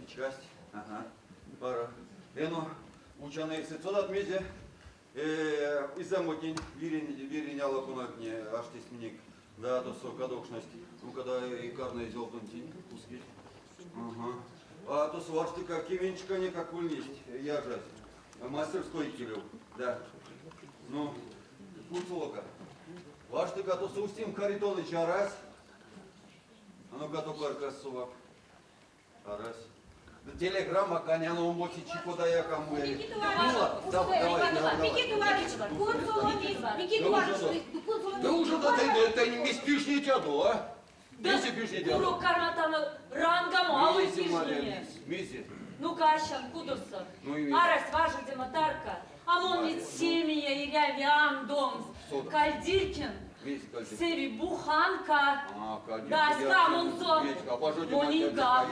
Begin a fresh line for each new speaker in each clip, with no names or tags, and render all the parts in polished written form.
Пичкасть. Ага. Паро. Эно, учан эйсэть содат мезе? Изамотнень вирень, вирень ало конатне аштесть минек. Да, тосо кадокшность. Ну, когда и карной зёлтонтень ускить. Ага. А тосо варштыка кевенчикане как ульнесть яжазь. Мастерской икелев. Да. Ну, кунсолока. Варштыка тосо Устим Харитоныч арась. А ну-ка, токаркас совак. Арась. Телеграмма конян омбоце чи кодаяк а муеви.
Никита Иванович, Никита Иванович, Никита Иванович,
Да уже да ты не пижнетядо, а? Мезе пижнетядо?
Курок карматано рангамо, аволь пижнеме.
Мезе?
Ну, кащан, кудосо. Арась важодема тарка. А мон ведь семия эряви андомс. Кальдиркин, сэви буханка. Да, ськамонзо. Моненьгак.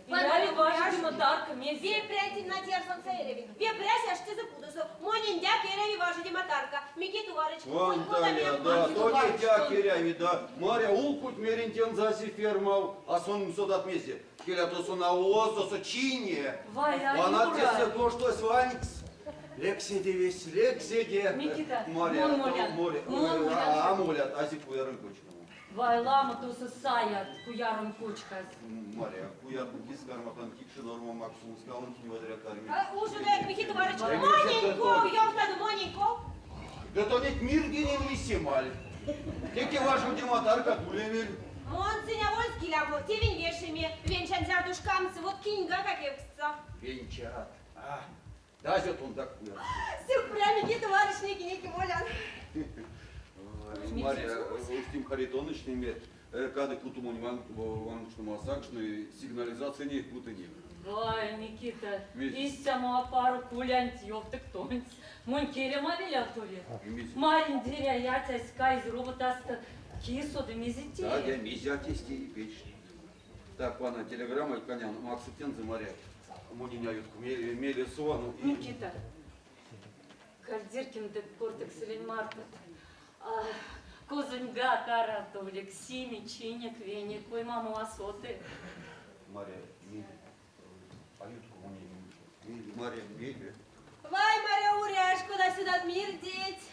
Эряви важодема тарка, мезе?
Ве прянтень надеждан эряви. Ве прясь аштезэ кудосо. Моненьдяк эряви важодема тарка. Микит Уварович,
Вон Таня, да, тонетяк эряви, да. Маря, улкуть мерень тензэ фермав, а сон содат мезе. Келя тосо навоз, тосо чине.
Вай,
Вана тесэ коштось ванькс. Лекседе весь, лекседе.
Микита,
Маря,
мон молят.
Моля,
Мон молят.
а молят, ази куярым кочкамо.
Вай, ламо тосо саят куяром кочказь.
Маря, куяр кис карматан тикше норма максум скалон кинь вадря карми.
Ужинает Микита Иванович. Моненьков, ёвтадо, Моненьков.
Да тонеть мирденень лисемаль. Теке важодема тарка улевель.
Мон сынь аволь скилямо, тевень вешеме, венчан зярдо шкамс, вот киньгак а кевкстьса.
Венчат. А, дазё тондак куят.
Сюкпря, Никита Иванович, неки-неки молян.
Марья, Устим Харитоныч неме, кадык путумонь ванкшнома сакшны, сигнализация не путыни.
Вай, Никита, истямо апаро кулянть ёвтык тонсь. Монь келем а велявтови. Маринь деря атясь кайсь роботасто ки соды мезе теи.
Да, мезе атясь теи печни. Так, вана телеграмма конян максыть тензэ Маря. Монень аютку меле сувану.
Никита, Кальдеркин ды кортык селень марто. Козоньгак аравтовлик сими, чинек, веник, оймамо а соды.
Маря, мейле. Аютку монень. Маря, мейле.
Вай, Маря Уряж, кода сюда мирдеть?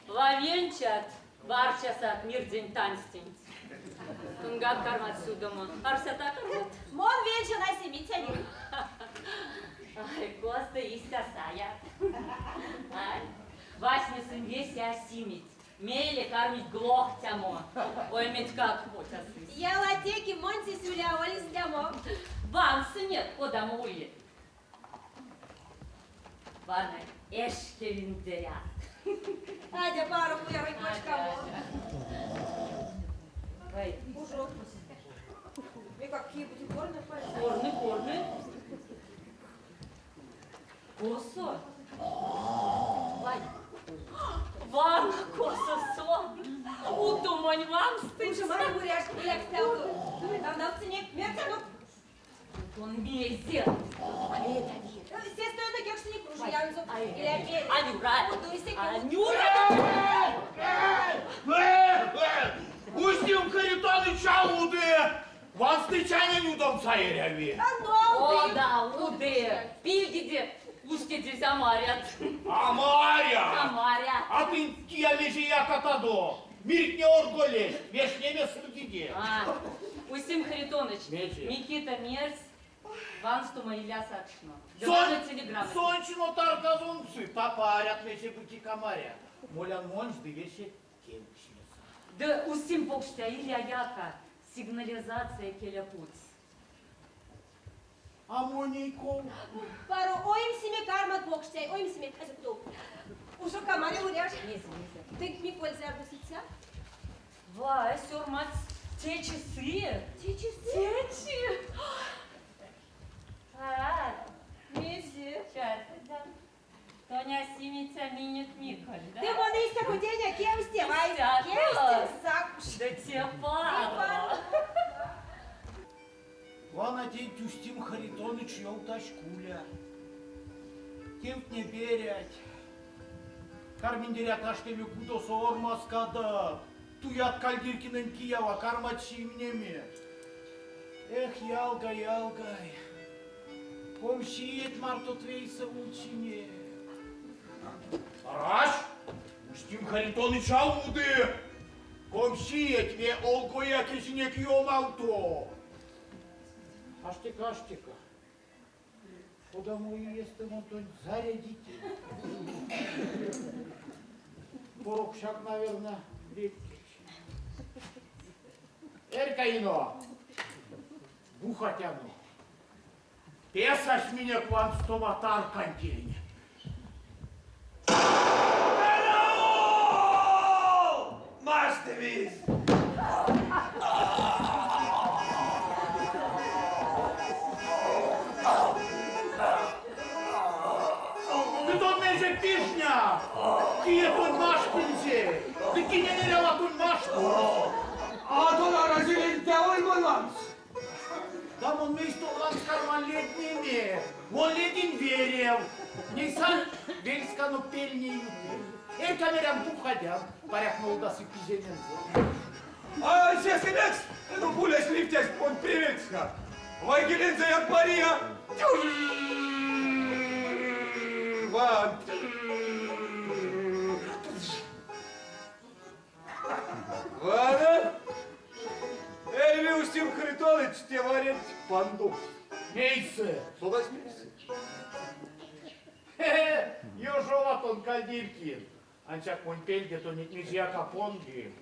Вавенчат, варчасак мирдень танстенть. Тунгак кармат сюдомо. Арсят а кармат?
Мон венчан а симитянин.
Ай, косто истя саят? Ай, васня сынь весе а симить. Мейле кармить глохтямо. Ойметькак потясызь.
Ялатеке монсь сюля аволь истямо.
Вансынек, кодамо ули. Вана эшкевиндерят.
Адя паро куяронь кочкамо.
Ой.
Ужо. И какие-бути горны
Горны, горны. Косо? Вай. Ванна косо сон. Утомонь ванстыця.
Уже Маря Уряж, иляк стявто. Тандавтсынек, мертянок.
Тон мезе?
Сестэ эно кевкстник ружиянзо. Иля пеле.
Анюра!
Удуйся,
Анюра!
Устим Харитоныч уды! Ванстыцянень удомс а эряви.
О, да, уды. Пильгеде ускедезь а марят.
А Маря!
А Маря!
А тынь кия мезе якатадо? Мирдтне орголесть, вешнеме сыргиде.
А, Устим Харитоныч,
Мезе?
Микита мерсь, ванстома иля сакшно.
Сон,
телеграмма.
сонсь тарказон сы, тапарят мезе-бути камарят. Молян монсь ды весе кевкстнеса.
Ды Устим покштя иля яка, сигнализация келя путсь.
А монень ков?
Паро, оймсеме кармат покштяй, оймсеме. Азё кудов. Ужо Камаря Уряж.
Мезе, мезе?
Тынк Миколь зярдо сыця?
Вай, сёрмадсь те часы.
Те часы?
Течи. А,
Мезе?
Сейчас, Тоня симиця минек Миколь, да?
Те вон истя куденя кевсте, вай,
Истя,
кевстемсак.
Да те паро.
Вана теть Устим Харитоныч ёвтась куля. Тевтне берять. Карминдерят аштеме кудосо ормаскадат. Туят Кальдиркинэнь киява кармат симнеме. Эх, ялга, ялгай, 20 иеть мартот вейсэ учинек. Арась, Устим Харитоныч а уды. 20 иеть ве олгояк эзинек ёмавто. Аштека, аштека. Кодамо иестэ мон тонь зарядить? Порокшак, наверное, редкеть. Эрькаино, бухатяно. Те сась минек ванстома таркантень.
Караул! Маштовись!
Ды тон мезе пижнят? Кие тонь маштынзе? Ды кинень эрява тонь маштомс?
А тон арази ледтяволь монь лангс?
Да мон мейс тон лангс карман леднеме? Мон лединь верев. Нейсан вельксканок пельне юты. Эрька мерян бухадян, паряк нолдасы пиземензэ.
А сесэнекс, ну пулясь ливтясь монь превекска. Вайгелензэяк мария. Ван. Вана, эрьви Устим Харитоныч те варенть пандомс.
Мейсэ?
Содась мейсэ.
Хе-хе, ёжова тон Кальдиркин. Ансяк монь пельде тонеть мезеяк а понги.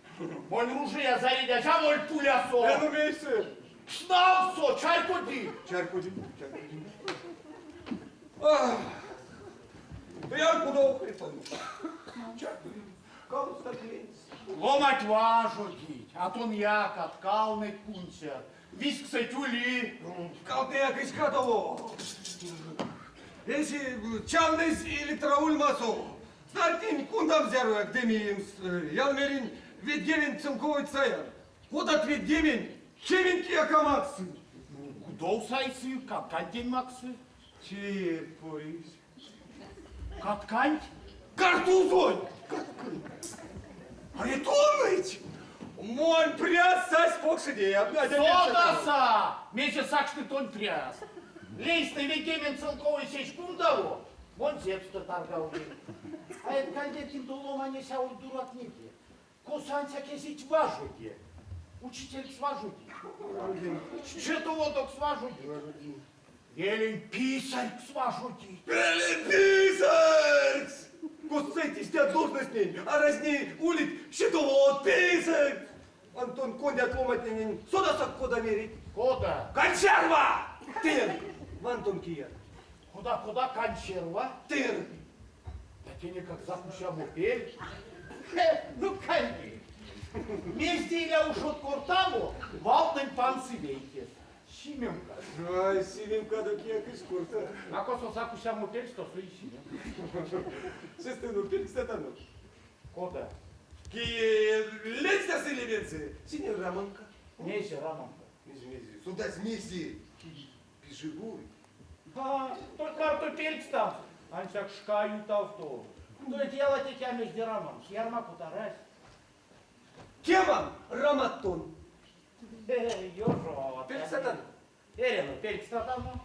Монь ружия зарядязь аволь пулясо.
Эно мейсэ?
Кснавсо, чарькоди.
Чарькоди, чарькоди. Ах, я кудов Харитоныч. Чарькоди.
Ломать важодить, а тон якат, калнэть кундсят. Визьксэть ули.
Калтнэяк эзь кадово. Эси чавнызь электроульмасо. Снартнинь кундамс зярояк ды миемс. Яла меринь, ведьгевень целковойть саян. Кодат ведьгевень, кевень кияк а максы.
Кудов сайсы, каткантень максы.
Чеерь поризь.
Катканть?
Картузонь! Харитоныч! Монь пряс сась покш идея.
Содаса! Мезе сакшны тонь пряс? Лейстэ ведьгемень целковой сеть кундаво, мон зепстэ таргавлинь. А это Кальдеркин-то ломанесь аволь дурак нигде. Косо ансяк эзить важоде. Учителькс важоди. Счетоводокс важоди. Велень писарькс важоди.
Велень писарькс! Косыть истят должностнень, а разней улить счетовод, писарь! Антон кондят ломатненень содасак кода мерить?
Кода?
Консерва! Тынк! Вантон кие?
Кода, кода консерва?
Тынк!
Да те как закусямо пель. Хе, ну конечно. Мезде иля ушод кортамо, валтнэнь панси вейке. Симемка.
Ай, симемкадо кияк эзь корта.
А косо закусямо пельсь, тосо и симем.
Сестэ ну пелькстатано.
Кода?
Кие ледстясы левензэ? Сине раманка.
Мезе раманка?
Мезе, мезе? Содазь мезе? Пижегой.
А, тонть марто пелькстамс, ансяк шка ютавтов. Тонеть ялатеке а мезде рамамс, ярмакот арась.
Кеман, рамат тон.
Ёжо.
Пелькстатано?
Эрямо пелькстатано.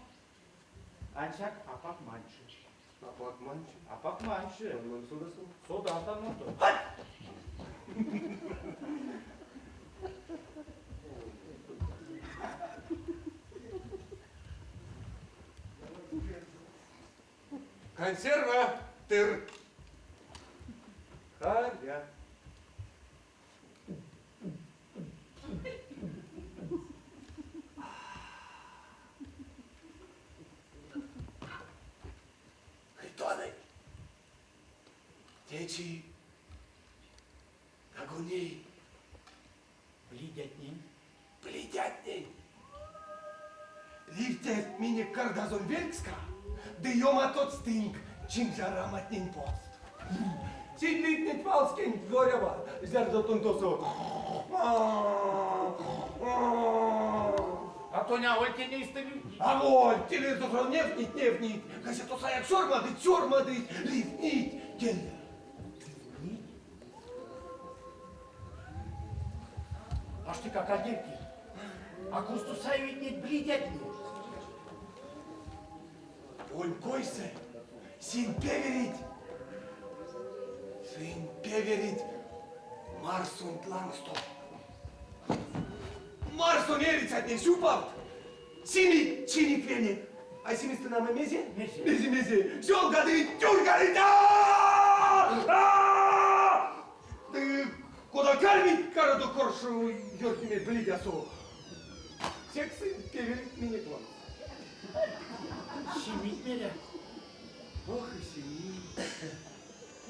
Ансяк апак манче.
Апак манче?
Апак манче.
Содасо?
Содатано тон.
Консерва тыр. Харя. Харитоныч, течи таго ней.
Блидятнень.
Блидятнень. Ливтясть минек кардазонь велькска, ды ёматотсть тынк чиньжараматнень потст. Сеть ливтнить валскень зорява, зярдо тон тосо.
А то аволь тень эйстэ ливтнить.
Аволь, телевизорсо невтнить, невтнить, газетасояк сёрмадыть, сёрмадыть, ливтнить, келя.
Ливтнить? Аштека, Кадеркин. А косто саевить неть блидятне?
Тонь койсэ, сынь певерить. Сынь певерить Марсонть лангсто. Марсонь эрицятне сюпавт. Симить чинек венек. А симсть нама мезе?
Мезе?
Мезе, мезе? Сёлгадыть, тюрьгадыть! А-а-а! Ды кода кармить карадо каршо ёртнеме блидясо, секс сынь певерить минек лангс.
Симить мерят?
Ох и симить.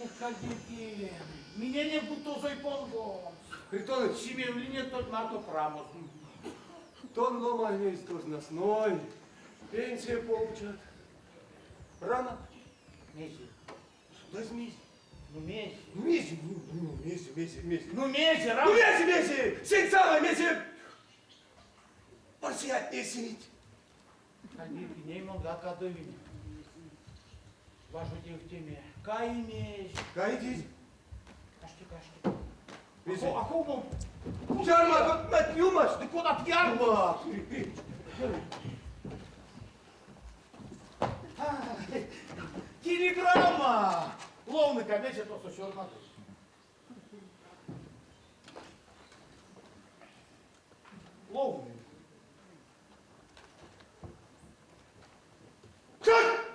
Эх, Кальдеркин, миненек бу тозой понгомс.
Харитоныч,
Симевлинек тонть марто прамос.
Тон ломанесь должностной, пенсия получат. Рано?
Мезе?
Возьмись.
Ну, мезе?
Мезе, ну, мезе, мезе, мезе.
Ну, мезе,
Ну,
рано?
мезе, мезе, сень самое, мезе. Марсиатне симить.
Кальдеркин, ней монгак кадовинь. Важодевтеме. Кай мезе.
Кайдись.
Аштек, аштек.
Мезе?
А ков
Ярмак, нать юмаш.
Ды кодат ярмак? Телеграмма! Ловныка, мезе тосо сёрмадозь. Ловны.
Как?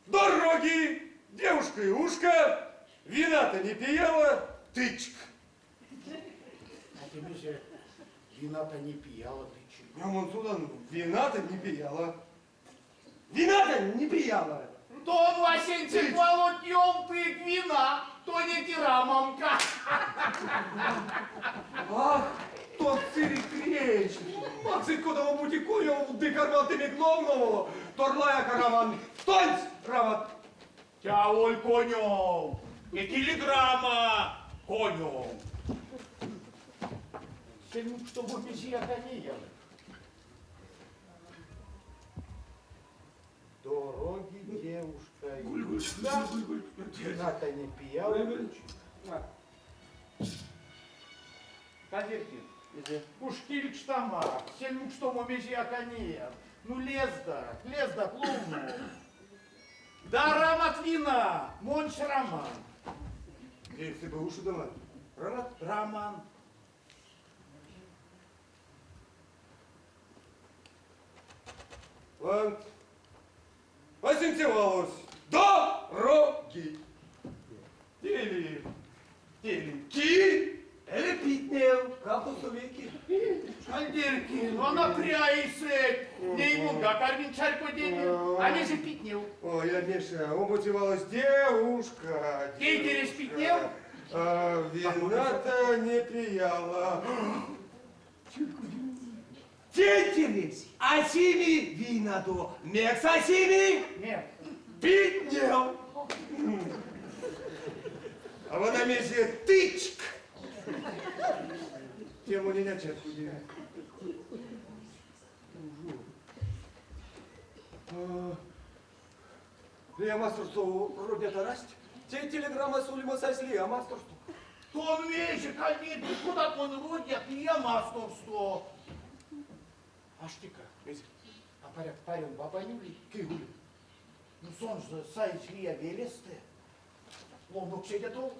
Дороги, девушка и ушка, вина-то не пияла, тычк.
А ты мезе вина-то не пияла, ты чего?
Я вон сюда вина-то не пияла. Вина-то не пияла.
Тон Васенчик волотьем ты вина, то не тирамамка.
Ах, тот цирик речь. Максить кодомо бути конёв, ды кармавтымик ловномо. Торлая караван, тонсь рават.
Тяоль конёв, и телеграмма конёв. Сельмук, чтобы мезияка не ел. Дороги девушка и вина-то не пияла. Кадиркин, уж килькштама, сельмук, что мезияка не ел. Ну лездак, лездак, ловну. Да рамат вина, монч роман.
Если бы уши дала. Рават?
Роман.
Вант. Возинтевалось. Дороги. Тели. Тели. Ки. Или питнел. Капусовики.
Кальдеркин, ну она пряйсек. Не ему кармин чарько денег, а не же питнел.
Ой, я Миша, умутивалась девушка.
Кейтерес питнел?
А, вина-то не пияла. Тетересь, асими винадо, мекс асими
Нет.
питнел. А вона мезе тычк. Тему не начать худи. Я мастерство родня расть. Те телеграмма сулима сосли, а мастерство.
Тон вечер, Кальдеркин, куда он родят, и я мастерство. Аштика, а паряк парен баба Юли?
Кигули.
Ну сон же сайт Лия Велесте. Ловнук седя тол.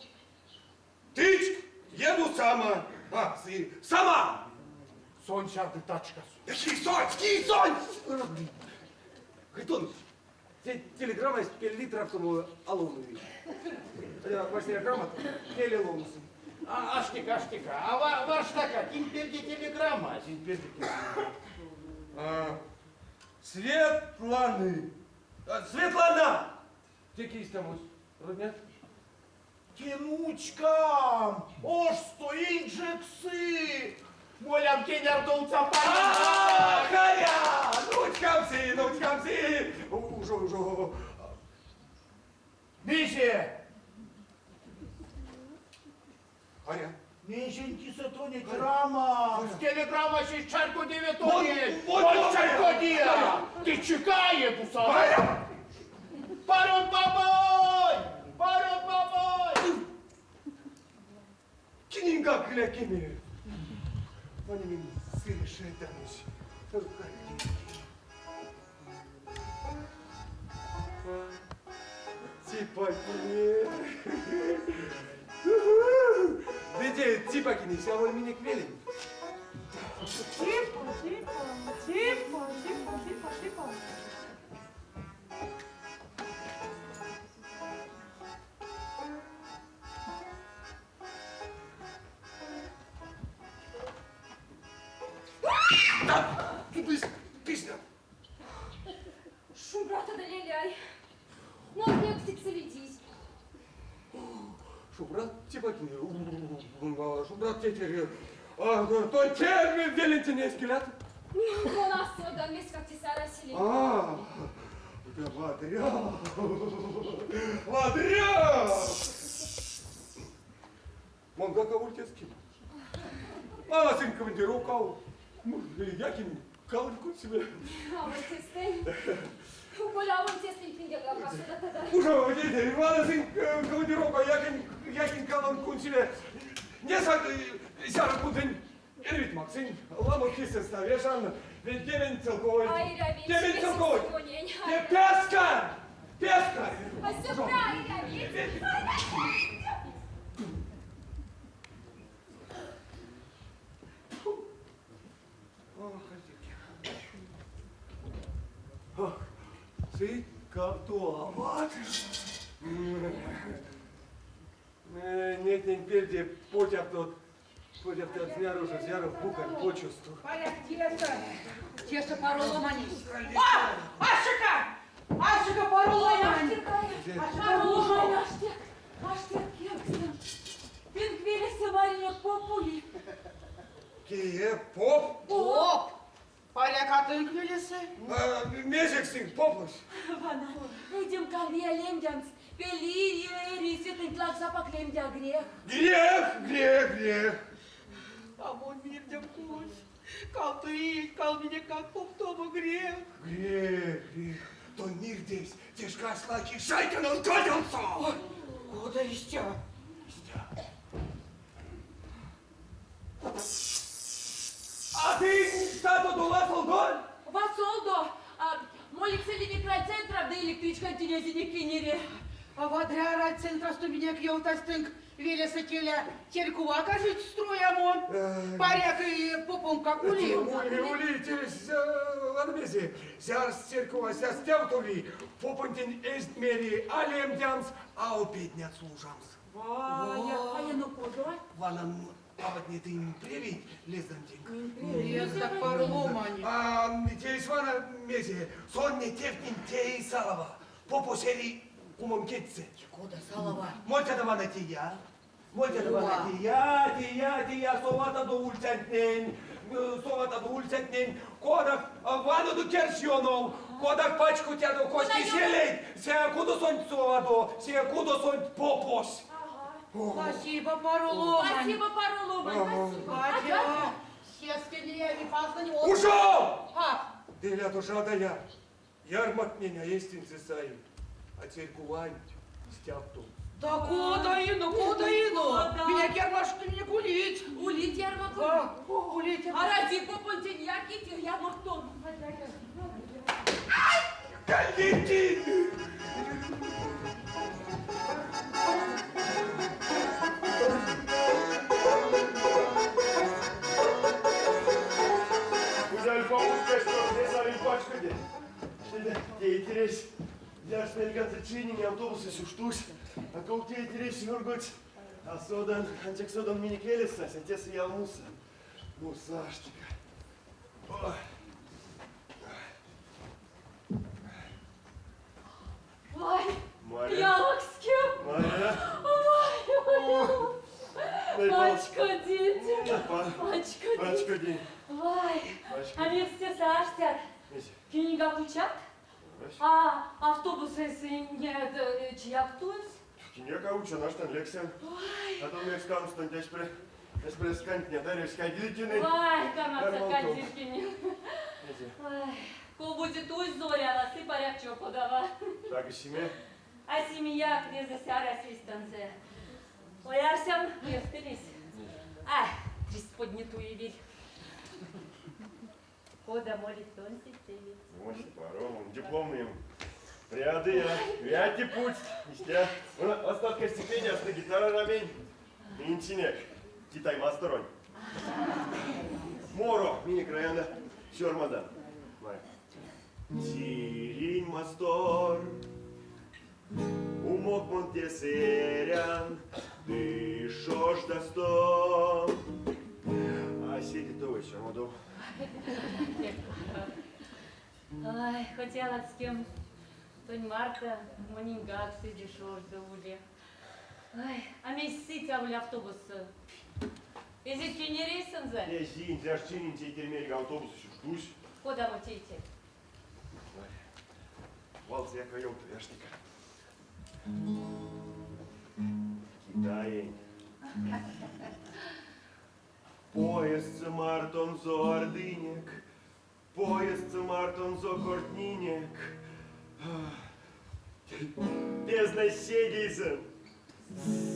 Тычк, еду сама. А, сы, сама.
Сон сяды тачкасу.
Кисонь, кисонь! Харитоныч, те телеграмма из пел-литровскому алону. Ваша грамота телелонусы.
А, аштика, аштика, а ва, варштака, кимперди телеграмма.
А, Светланы. А, Светлана! Те кись там родня?
Тянучкам, ош сто инжексы. Молям кенярдовца
А,
пара.
Харя! Нучкамси, нучкамси! Ужо, ужо.
Мише,
Харя.
Мишеньки сатоне грамма. С телеграмма сей чарку девятоне.
Вон,
Вон
вон,
чарку дия. Ты чекай эту самую.
Харя!
Парен бабой! Парен бабой!
Кининга клякими. Манимим сыре шайтянось. Ципакине. Ды те Ципакинесь аволь минек велень.
Ципа, ципа, ципа, ципа, ципа, ципа.
Песня.
Шумбрата леляй. Нолднек целитись.
Шумбрат Ципакине. Шумбрат тетя. То те велентине эскелят.
Мон а содан, мезтькак тесэ араселинь.
А, да вадря. Вадря! Монгак аволь тескень. А, сынь командировкав. Якинь калонь кундсеме.
Аволь тестэнь. Коли аволь тестэнь пингеньгак а содатадо.
Ужо, вана сынь командировкав, якинь, якинь калонь кундсеме. Несак зяро кундынь. Эрявить максынь, ламо ки сынст а вешан, ведьгемень целковойть.
А эрявить.
Кемень
Весе
целковойть.
монень. А
Те
эрявить.
песка! Песка!
А сюда эрявить. А эрявить.
Ох, Ох, сы кавто ават. Нетнень пельде потявтот, потявтот зняро жо, зяро букань почувству.
Паряк, тесто. Тесто паро ломанесь. А! Ашика! Ашика паро ломань!
Паро ломань, аштек, аштек, кевкстян. Тынк велесэ маринек поп ули.
Кие поп?
Поп! Паряк, а тынк велесэ?
Мезекс тынк попось?
Вана, идемка лия лемдямс. Пели эри тынк лангс апак лемдя грех.
Грех, грех, грех.
А мон мирдем кулось. Кавто иеть, калминекак поптомо грех.
Грех, грех. Тонь мирдесь, те шкас лаки шайтянонь кодямсо.
Кода истя?
Истя. А тынь статодо васолдоль?
Васолдо, а, моликсэлинек райцентрав ды электричкантень эзинек кенере.
А вадря райцентрасто минек ёвтасть тынк велесэ келя церькова бажить строямо. Паряк, и попомкак ули.
Ули, ули, через ладно мезе. Зярс церьковась а стявтови, попонтень эзть мере а лемдямс, а обеднят служамс.
Вая, а эно кода?
Вана аватне тынь превейть лездамс тенк.
Лездак паро ломань.
А тейсь вана мезе, сон не тевтнень теи салава. Попось эри кумонь кедьсэ.
Кода салава?
Мольтядо вана тия. Мольтядо вана тия, тия, тия, соватадо ульцятнень, соватадо ульцятнень, кодак ванодо керш ёнов, кодак пачкодтядо коське селейть, се кудосонть совадо, се кудосонть попось.
Спасибо, паро ломань.
Спасибо, паро ломань, спасибо.
Адя, сеске неяви пазнэнь.
Ушов!
А,
Ды илядо жадая, ярмактнень а эстензэ саи, а церькуванть стявтомс.
Да кода ино, кода ино?
Кода?
Минек ярмакт минек улить.
Улить ярмакт.
А, улить.
Арази попонтень якить ярмактомо.
Калитин!
Кузя пачкоди. Тейтересь. Зярс мельганзо чийнинь, автобусось уш тусь. А ков тейтересь оргодсь. А содан, ансяк содан минек велес сась, а тесэ яла Муса. Муса, аштека. Ой.
Вай,
Маря.
ялакскем.
Маря.
Вай, пачкодить. Пачкодить.
Пачкодинь.
Вай, а
Пачкодинь.
мекс тесэ аштят?
Мезе?
Киньгак учат? А автобусось нет, чияк тусь?
Киньгак а учан, аштян лексян. А тон мекс калмстонть эсь пря, эсь пряс кандтнят, а эрявсь Кадилькинэнь.
Вай, кармавтса
Ярмаком.
Кадилькинэнь.
Мезе?
Вай, ков бути тусь Зорява, сы паряк чоподава.
Таго симеме?
А симияк, лезэсь арась эйстэнзэ. Ой, арсян, невтилизь. А, преисподней туевель. Кода молить тонсеть теветь?
Ой, паро, дипломным. Прядыя, вяти путь. Истя. Остатка стипендия, гитара рамень. Инчинек. Китай масторонь. Моро, минек района сёрмадан. Тиринь мастор, умок мон тесэ эрян, ды шождасто. А седе тов сёрмадов.
Ай, хотела с кем тонь марто моненьгак седе шожда уле. Ай, а мейс сыть аволь автобуссо? Эзить кенере эйсэнзэ?
Эзинь, зярс чийнинь тейтерь мельга автобусось уш тусь.
Кодамо тейтерь?
Валсояк а ёвтави, аштека. Китаень. Поездсэ мартонзо ардынек, поездсэ мартонзо кортнинек. Пезнась седейзэм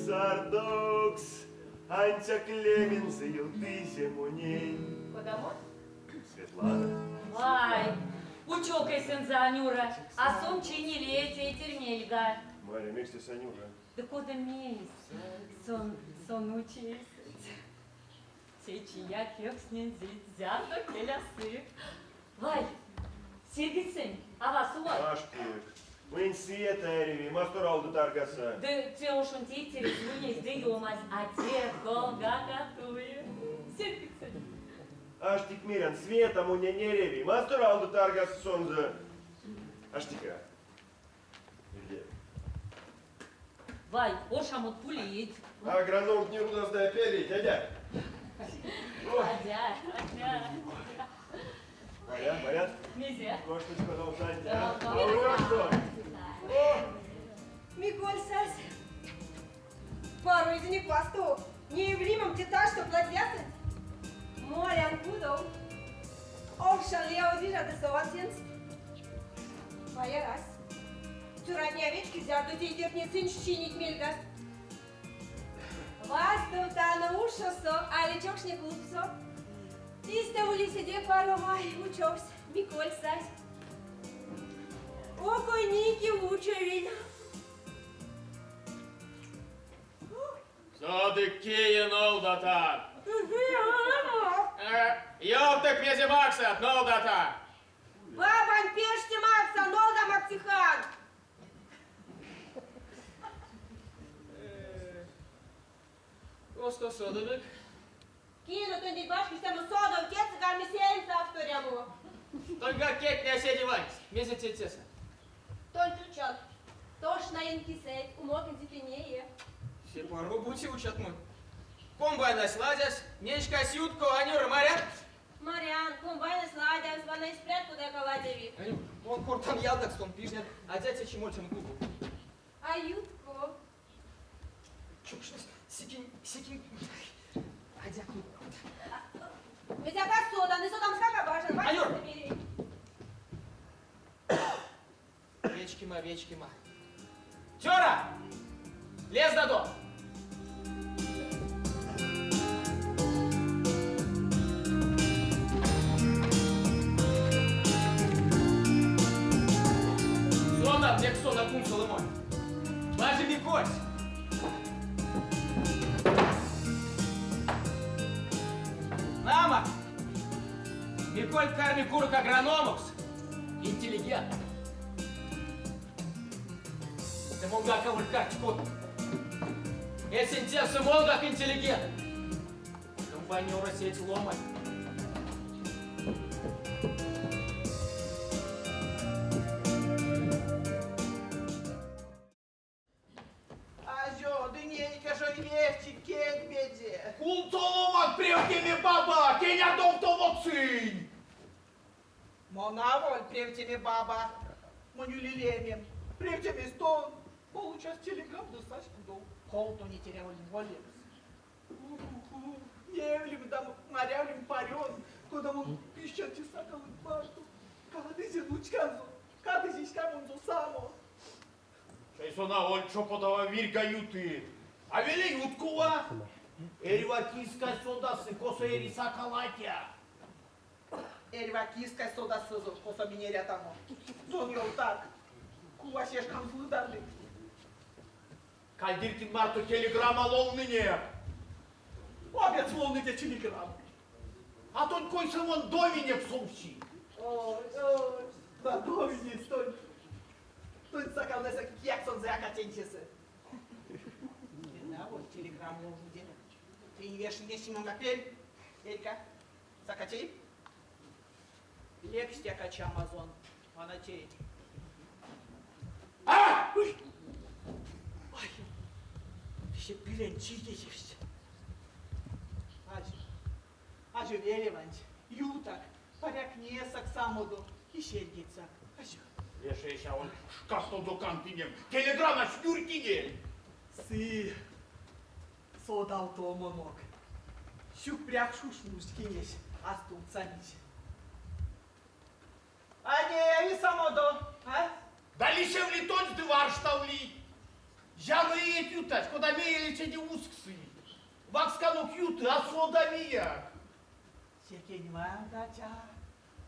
сардокс, ансяк лемензэ ёвтызе монень.
Кодамо?
Светлана.
Вай, учок эсензэ Анюра, а сон чийни лия тейтерь мельга.
Маря, мекс тесэ Анюра?
Ды кода мейс сон, сон учи эйсэть. Течияк кевкстнинзить, зярдо келя сы. Вай, серьгедьсынь, ава суват.
Аштек. Монень Света эряви, мастор алдо таркаса.
Ды те ошонь тейтересь ульнесь ды ёмась, а те ковгак а туи. Серьгедьсынь.
Аштек, мерян, Света монень эряви, мастор алдо таркаса сонзэ. Аштека. Где?
Вай, оршамот пулить.
Агрономтне рудазной пелить, адя.
Адя, адя.
Маря, Маря.
Мезе?
Кошточка должна, а? что?
Миколь сась. Паро эзинек васто. Неявлимым те та, что платясыть. Молян кудов. Оршан лия одижа ды сован тенст. Вай арась. Цёратне а вечкить, зярдо тейтертне сынсь чийнить мельгаст. Вастовтано ушосо, али чокшне клубсо. Истя ули седе паро, вай, учовсь. Миколь сась. Окойники учовинь.
Содык кие нолдатан. Ёвтык мезе максат, нолдатан.
Бабань пеште максан, нолдамак психан.
Косто содыдык?
Кие тондеть башка истямо содов кедьсэ карми сельмсэ авторямо.
Тоньгак кедтне а седе ванькст. Мезе теть тесэ?
Тонь учат. Тошнаень кисэть, умок эзите нее.
Се паро бути учат монь. Комбайнась ладясь, нешкась ютко, Анюра, марят?
Марян, комбайнась ладявсь, вана эсь прят кодаяк а ладяви.
Анюр, мон кортан ялгакс, тон пижнят, адя течи мольтяно клубов.
А ютко?
Чокшнесь секень, секень, адя клубов.
Мезеяк а содан, и содамскак а бажан.
Анюр! Вечкема, вечкема. Цёра! Лездадо! Содан, мекс сон а кунсолы монь. Бажи Микось! Нама! Миколь карми курок агрономокс. Интеллигент. Ды монгак аволь карть кот. Эсень тевсэ монгак интеллигент. Комбайнёрось эдь ломань.
Азё, ды нейке жо вешчик кедьбеде.
Кунсоломак превтеме баба, кенярдовтомо цинь!
Мон аволь превтеме баба, монь ули лемем. Превтемесь тон, получась телеграмм ды сась кудов. Ков тонеть эряволь молемс? У-у-у, неевлим да марявлим парён, кода мон пищан тесакалонть марто. Кадызе нуцьканзо, кадызе ськамонзо само.
Тей сон аволь чоподава вирьга юты, а веле юткова. Эрьва кискась содасы, косо эри сакал атя.
Эрьва Эрьва кискась содасызо, косо минь эрятано. Тон ёвтак, кува се шкамс лыдардыть?
Кальдеркин марто телеграмма ловнынек.
Обедс ловныде телеграмму.
А тонь койсэ мон доминек совси.
Ой, ой, да доминесь тонь. Тонь сакалнэсэ кияк сонзэ а катеньсесы. Аволь телеграмму ловныде. Тынь вешниде Симонга пель. Эрька, сакатей. Лекстяка чамазон, вана тей.
А!
Ой! Ой! Весе пилень чийдезевсть. Азё, азё велеванть, ютак, паряк несак самодо и серьгедьсак. Азё.
Вешесь аволь шкастонзо кандтнинем. Телеграммась нюрькинель.
Сы содавтомонок. Сюкпря шушмуськинесь а стувтсамизь. А неяви самодо, а?
Да лисевли тонсь ды варштавли. Зяро иеть ютась, кода меельцеде усксы. Ваксканок юты, а содавияк.
Секень вант, атя,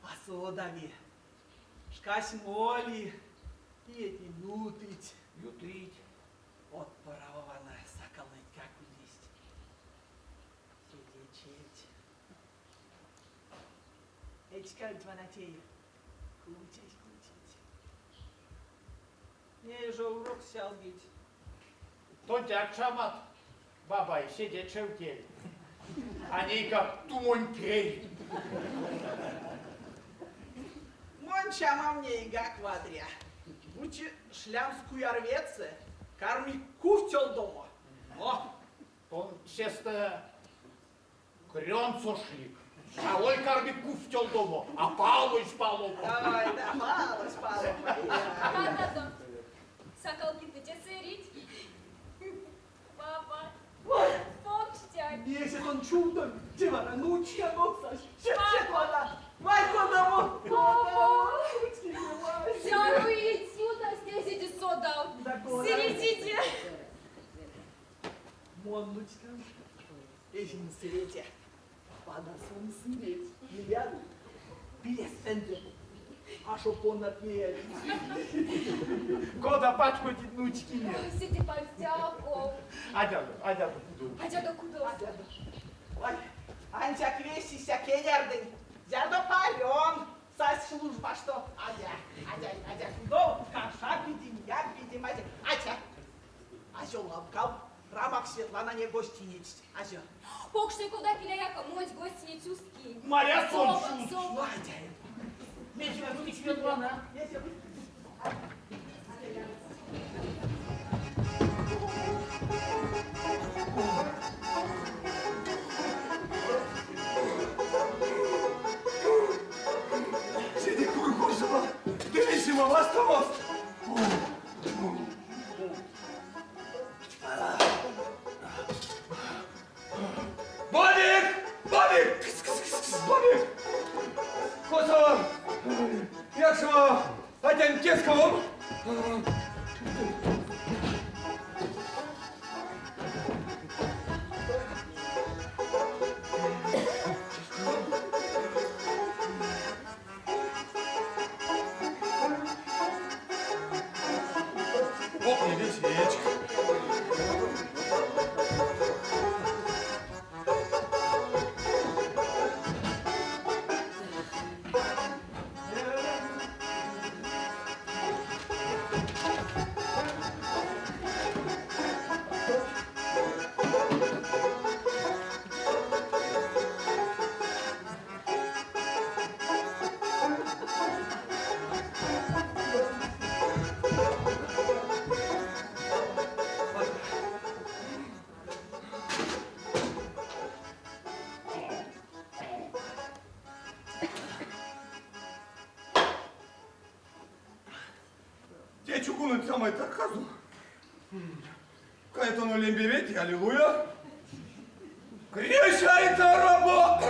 а содави. Шкась моли, иетне ютыть.
Ютыть.
Од порава вана сакалнэтькак ульнесть. Седе чевть. Эчкальть вана тей. Кучить, кучить. Ней жо урок сялгить.
Тонтяк чамат, бабай, седе чевтель. А нейгак тумонь пей.
Монь чамам нейгак вадря. Бути шлямс куярвеце, карми кувтёлдомо.
О, тон сестэ крёнсо шлик. Аволь карми кувтёлдомо, а палозь паломо.
Ой, да, палозь паломо.
Кададо. Сакалкинтнэ тесэ эрить. Баба. Покштяй.
Мезе тон чувтомить, те вана нучканок сась. Светлана, вай кодамо!
Баба. Зяро иеть ютасть, эзиде содав. Сыредиде.
Мон нуцькам эзинь сыреде. Вана сон сыредсь, мерян, пилестэнзэ ашо понат неявить.
Кода пачкодить нуцькине?
Седе пальцяко.
Адядо, адядо кудов.
Адядо кудов.
Адядо. Ой, ансяк весть истя кенярдынь, зярдо парём сась службасто. Адя, адя, адя кудов, каша пидим, ям пидим, адя. Атя, азё лавкав, рамак Светланане гостинецть. Азё.
Покштяй, кода иля яка, монсь гостинець ускинь.
Маря сон
Совак, совак.
Адя.
Мезе бути, Светлана?
Мезе бути?
Седе курок оршама, ды лисема вастомост. Бабик! Бабик! Кс-кс-кс-кс, Бабик! Косо? Якшева, атянь кесковом? О, не висечка. Те чугунонть самай тарказо. Каятано лембе ведь, аллилуйя. Крещается раба!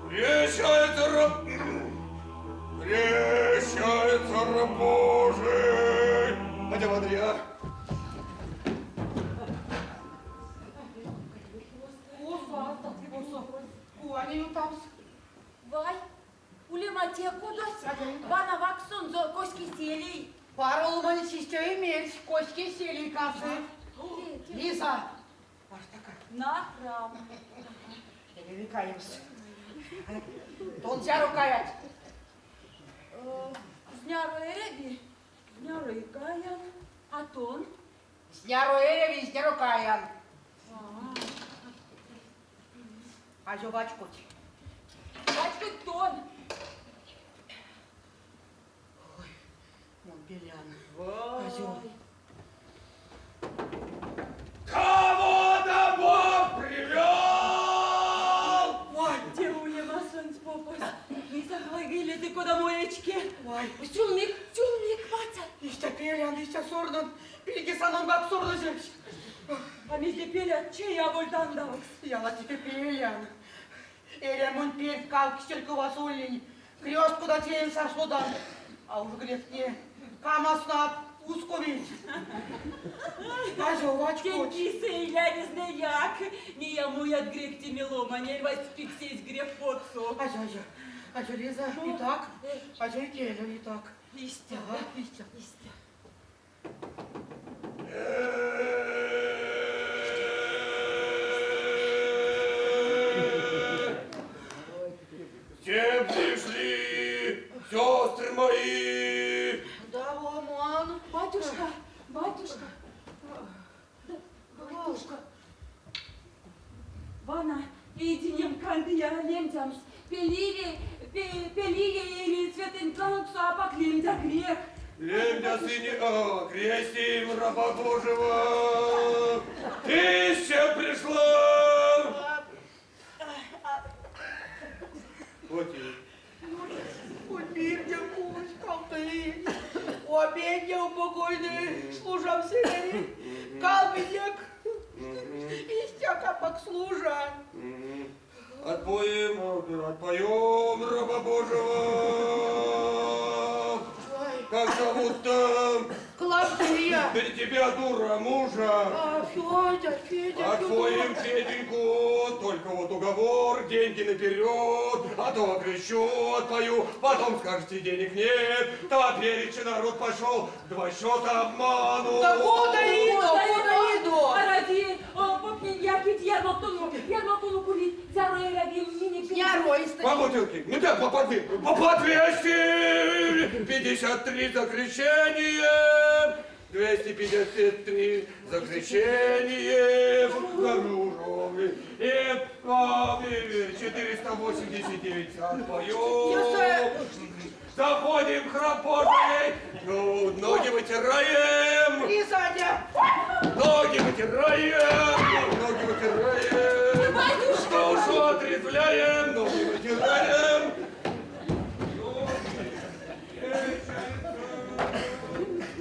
Крещается раб! Крещается раб Божий! Хотя Андрей,
Косо, косо, кува ней ютамс?
Вай, улема те кудось, вана вакссонзо коське селей.
Паро ломанесь истя и мерсь, коське селей касы. Лиза, варштака.
На храм.
Эряви каемс. Тон зяро каят?
Зняро эряви, зняро и каян. А тон?
Зняро эряви, зняро каян. Азё вачкодть.
Вачкодть тон.
Ой, мон пелян. Азё.
Кого домой привел?
Ой, те улема сонсь попось. Лиза кодамо эчке.
Ой.
Сюлмик, сюлмик, паця.
Истя пелян, истя сорнан. Пильге саномгак сорнозевсь.
А мезде пелят, чей аволь тандавкс?
Ялатеке пелян. Эрямонь перть кавксть церьковасо ульнинь. Крёст кода теемс а содан. А уж грехтне камаснат усковить. Азё вачкодть.
Тень кисэ иля ризнэяк. Нея муят грехтеме ломань, эрьвась пиксезь грех потсо.
Азё, азё. Азё, Лиза,
Ну,
и так. Азё, икелев, и так.
Истя,
Ага, истя.
истя.
С чем пришли, сестры мои?
Да, мон.
Батюшка, батюшка, да, батюшка. Вана, эйдинем кандыя лемдямс. Пелеве, пелеве эри светэнть лангсо апак лемдя грех.
Лемдя сыне, а, крестим раба Божьего. Ты с чем пришла? Вот и
Ой, мирдя пусть, колты. Обедня упокойны, служам севери. Калминек. Истя апак служан.
Отпоем, отпоем раба Божьего. Как зовут-то?
Клавдия.
Да не тебя, дура, мужа.
А, Федя, Федя,
Отпоем
Федор.
Феденьку, только вот уговор, деньги наперед, а то окрещу, отпою, потом скажете, денег нет, топереча народ пошел, два счета обману.
Да куда иду, куда иду?
Арази, попнень якить ярмактону, ярмактону кулить, зяро эряви минек.
Зняро истя.
По бутылке, ну да, по по 253 за крещение, 253 за крещение, и 489 отпоем. Заходим в храм Божий, ну, ноги вытираем,
Лизаня.
ноги вытираем, ноги вытираем,
Батюшка!
душу отрезвляем, ноги вытираем.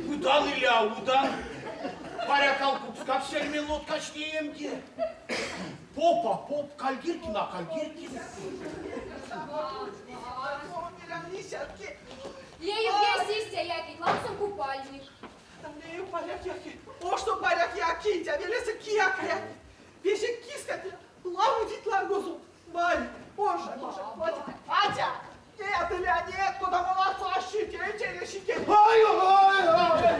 Удан иля, удан. Паряк алкукскак сельме лоткась неемде. Попа, поп, Кальгиркин, а Кальгиркин.
Леев весь истя якить, лангсом купальник.
Леев паряк якить. О, что паряк якить, а велесэ кияк якить. Весе кискатне лавудить лангозот. Вай, боже, боже, хватит. Атя! Нет, Илья, нет, куда молодца, щите, щите.
Ай, ай, ай!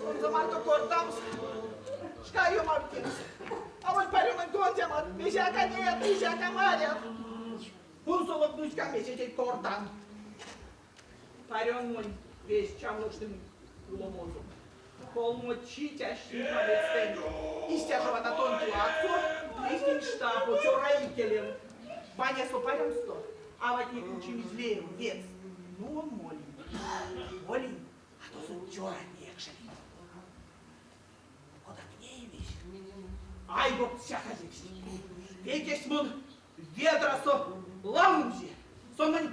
Сонзэ марто кортамс, шка ёмавтнемс. Аволь парёнонь кондямот, мезеяк а неят, мезеяк а марят. Кунсолок, нуцькам, мезе теть кортан. Парён монь весть чавнокшнымим куломозо. Колмо чить ащинь ведьстэнть. Истя жо вана тонть ладсо, лиснинь штапо, цёра икелев. Банясо парямсто аватне кучимизь леев, ведьс. Ну, мон молинь, молинь, а тосо цёра некшнилинь. Кодак неимизь, айгокс цяказевсть. Вейкесь монь ведрасо лавнымзе, сон монь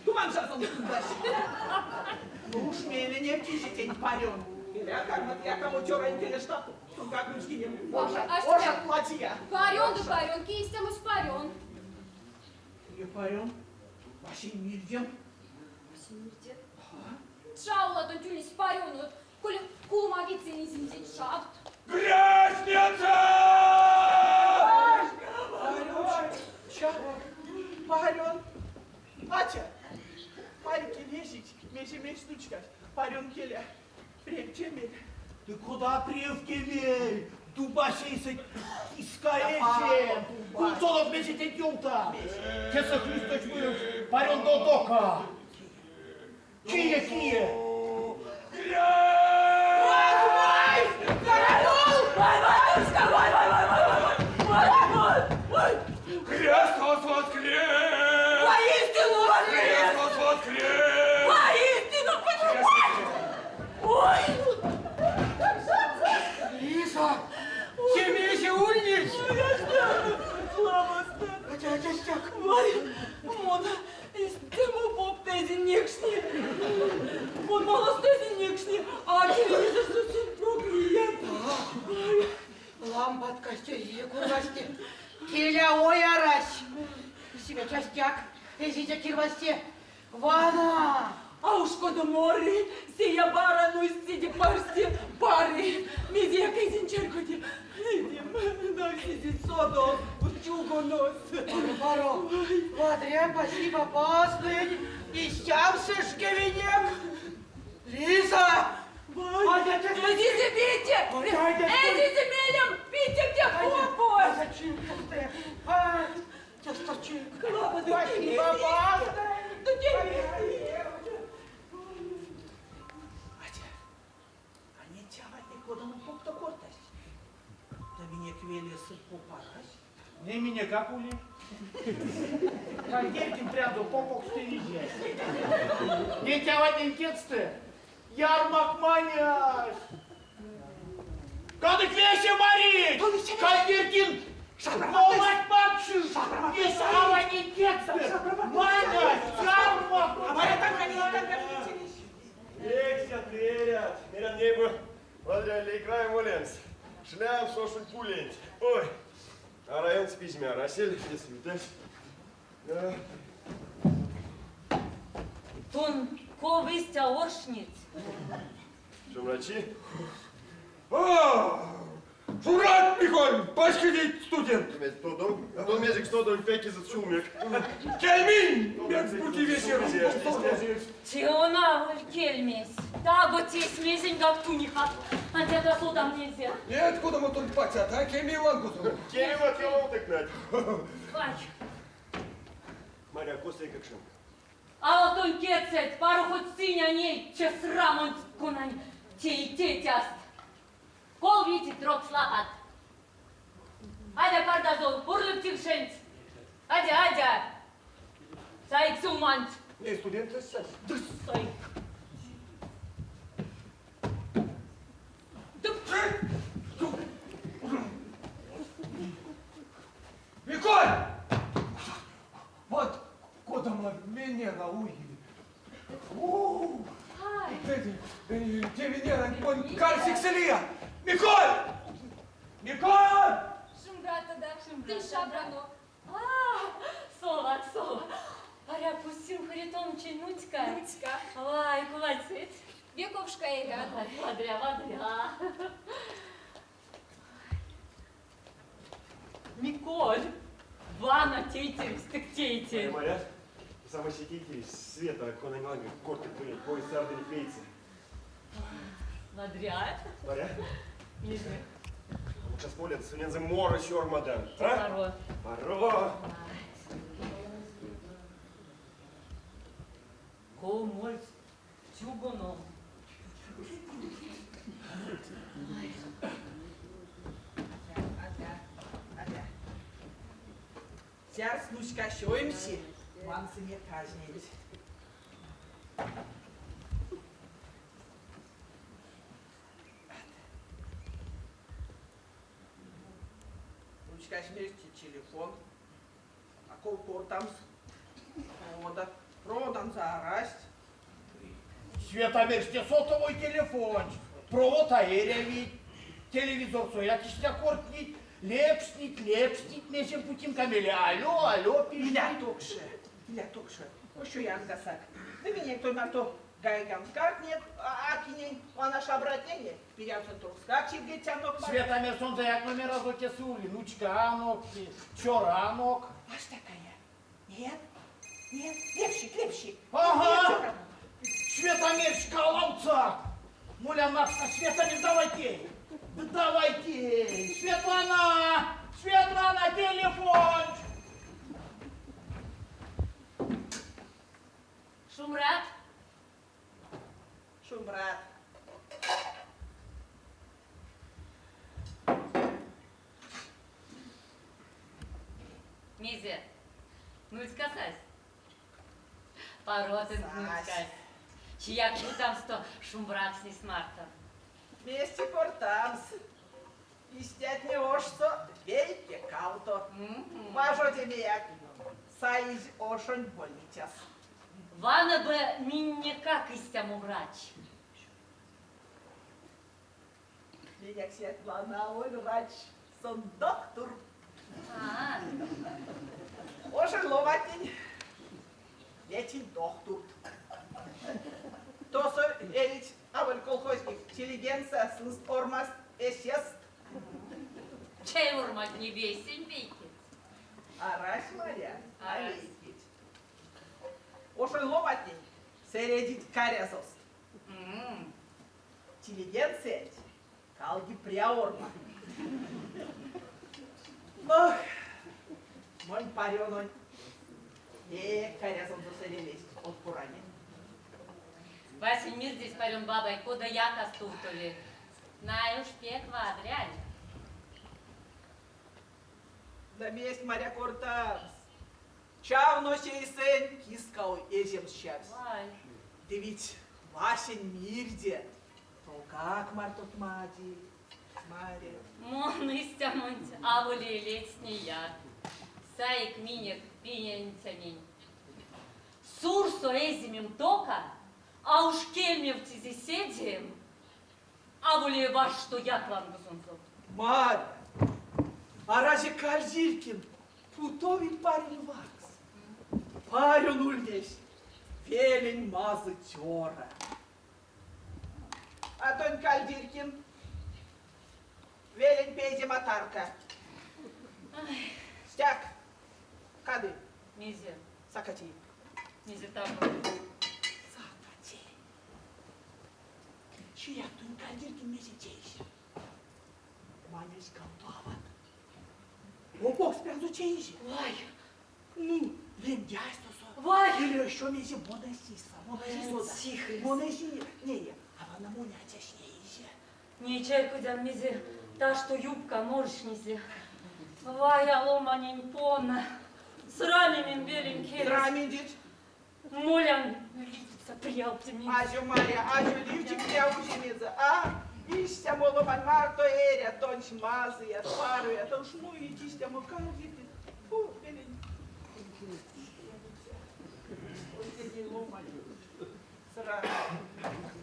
туманжазонзо кундась. Ну уж мейле невтизе тень парён. Иля кармат якамо цёра икеле штапо. Сонгак нуцькинем, оршак,
А что?
оршак платия.
Парён да парён, ки истямось парён.
Кие парён? Васень мирдем.
Васень мирдеть? Чаула тонть ульнесь парёнот, коли кулома ведьсэ эзинзеть чавт.
Грешница!
Парён. Атя, парьке вешить, мезе мельс нучкась, парён келя, превтемель.
Ды кода превтемель, дубась эйсэть киска эчем. Кунсолок мезе теть ёвтан. Тесэ Христос муевсь парёндо дока. Кие, кие?
Христос воскрес!
Воистину воскрес!
Христос воскрес!
Воистину воскрес! Ой!
Лиза! Семейся ульнесь!
Ой, мон истямо поп эзинь некшне. Мон маласто эзинь некшне, а телевизорсо сынь прок лият. Ой.
Ламбатка курвасте. Келя ой арась. Свечастяк, эзизе кирвасте. Вана!
А уж кода моры, сея баранусь, сиди парсте, пары, мезеяк эзинь чарькоде. Навседи содо, чугунос.
Паро, вадря, спасибо, пастырь, истямся шкевенек. Лиза!
Эзизе пите! Эзизе мелем! Пите где попось! Клава, да
Спасибо, пастырь.
Да тебе!
Атя, а не тяватне кодамо попто кортасть. Да минек велесэ поп арась.
Не минекак ули. Кальдеркин прядо попокс тенизэ. Неть аватнень кедьстэ ярмак манясь. Кадык весе марить! Кальдеркин ломать максы! Весе аватнень кедьстэ манясь ярмак!
Лексят, эрят, мерян ней бу вадря лейкрай молемс. Шлямс ошонь пуленть. Ой, а районс пиземе арасель, тесэ ютась. Да.
Тон ков истя оршнить?
Шумбрачи.
А, Шумбрат, Миколь, пачкодить студент.
Тон мезекс тодонть пекезэть сюлмик.
Кельминь, мекс бути вечером.
Те оно аволь кельмесь. Таго тейсь мезеньгак туникат. Ансяк а содан мезе.
Нет, кодамо тон патят, а кеми лангозон.
Кемема те нать.
Ай,
Маря, косо эйкакшонк?
а тонь кедьсэть, паро хоть сынь а неить те срамонть, конань теи тетяст. Ков ветить трокс лапат. Адя кардазов, пурныть тикшенть. Адя, адя. Саик сюлманть.
Не, студентэсь сась.
Ды саик. Ды
Миколь! Вот кодамо Венера уи. У,
Ай.
Те Венера, он карсиксэлия. Миколь! Миколь!
Шумбратадо, тынь шабранок.
А, совак, совак. Паряк, Устин Харитоновичень нуцька.
Нуцька.
Вай, куватьс эдь.
Ве ковшка эрян.
Вадря, вадря. Миколь, вана тейтересь, тык тейтерь.
Маря, самой се тейтересь, Света, конань ланга кортыть тонеть, поездсэ ардынек вейсэ.
Вадря.
Маря,
Мезе.
а молян, сонензэ моро сёрмадан. А?
Паро.
Паро.
Ков мольсь чугуном.
Адя, адя. Зярс нуцькась оймси, вансынек казненть. Нуцькась мерсь телефон. А ков кортамс? Провода, проводанзо арасть.
Света мерсь те сотовой телефон. Провод а эряви. Телевизорсояк истя кортнить. Лепштнить, лепштнить, мезень бути мейле. Алло, алло,
Иля
пиштить.
токше, иля токше. Ощо янгасак. Ды минек тонь марто гайгемскак нет, а кинень, вана шабратнень, пирявксонть трокскак чиргетянок.
Света мерсь сонзэяк номеразо тесэ ули. Нуцьканок, цёранок.
Варштакая. Нет, нет, лепщик, лепщик.
Ага. Светомерщик ловца. Моля Макса, Светомир, давайте. Давайте. Светлана, Светлана, телефон.
Шумбрат.
Шумбрат.
Мезе, нуцька сась? Паро тенк нуцькась. Чияк ютамсто шумбракстнесь мартон.
Мезть кортамс. Истятнэ ошсо вейке, кавто. Важодемеяк саизь ошонь больницяс.
Вана бы миненеккак истямо врач.
Минек Светлана аволь врач, сон доктор.
А-а.
Ошонь ломантнень ветить дохтурт. Тосо эрить аволь колхозник, интеллигенция, сынст ормаст эсест.
Чей орматне весень вейкеть?
Арась, Маря, а
Арась.
вейкеть. Ошонь ломантнень сэредить карязост. Интеллигенциянть калги пря орма. Ох, монь парёнонь пек карязонзо сэрейлесть од поране.
Васень мирдесь парён бабай кодаяк а стувтови. Най уш пек вадряль.
Да мезть, Маря, кортамс. Чавнось эйсэнь, киска эземс чавсь.
Вай.
Ды ведь васень мирде толгак мартот мади, Маря.
Мон истямонть аволь ледстнеяк. Саик минек пеняцянень. Сурсо эзимим тока, а уш кельмевтизе седеем, аволь варштояк лангозонзо.
Маря, арази Кальдеркин путови парень ваксс? Парень ульнесь велень мазый цёра. А тонь Кальдеркин велень пейдема тарка. Стяк, кады.
Мезе?
Сака тей.
Мезе таго?
Сака тей. Чияк тонь Кальдеркин мезе тейсь? Манясь кавто ават. Попокс прянзо теизе.
Вай!
Ну, лемдясь тосо.
Вай!
Или ещё мезе монесиса, монесиса.
Тихо.
Монеси, не, а вана монь атясь неизе.
Ней чарькодян мезе, ташто юбка моршнизе. Вай, а ломанень пона. Срамимим велень келес.
Сраминдить.
Молян ливтьса пряудемезэ.
Азё, Маря, азё, ливтик пряудемезэ, а? Истямо ломань марто эрят, тонсь мазыят, пароят, а уш муить истямо Кальдеркин. Фу, велень. Ой, ломань. Срам. Ломань.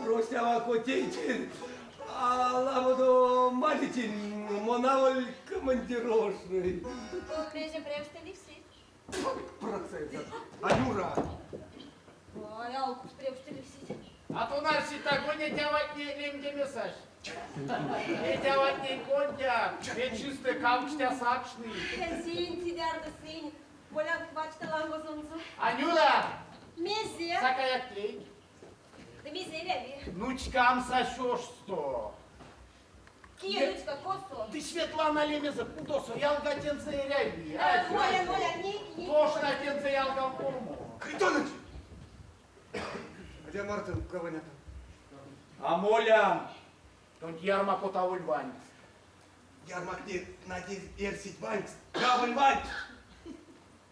Простява тейтерь, а ламодо молитень, мон аволь командировочной.
Мезе превстэ ливси?
Процент. Анюра!
Ой, алкукс превстэ ливсить.
А то арси таго неть аватне лемдеме састь. Неть аватнень кондят, ве чистэ кавксть а сакшныть.
Сынь цидярды сынь, молян варшты лангозонзо.
Анюра!
Мезе?
Сакаяк тей.
Ды мезе эряви?
Нуцькам сась ошсто.
Кие нуцька косо?
Ды Светлана лемезэ кудосо, ялга тензэ эряви.
Моля, моля, ней, ней.
Тошна тензэ ялгавтомо.
Харитоныч! Адя мартон каванятам.
А молян, тонть ярмакот аволь ванькст.
Ярмактне, нать, эрсить ванькст, аволь ванькст.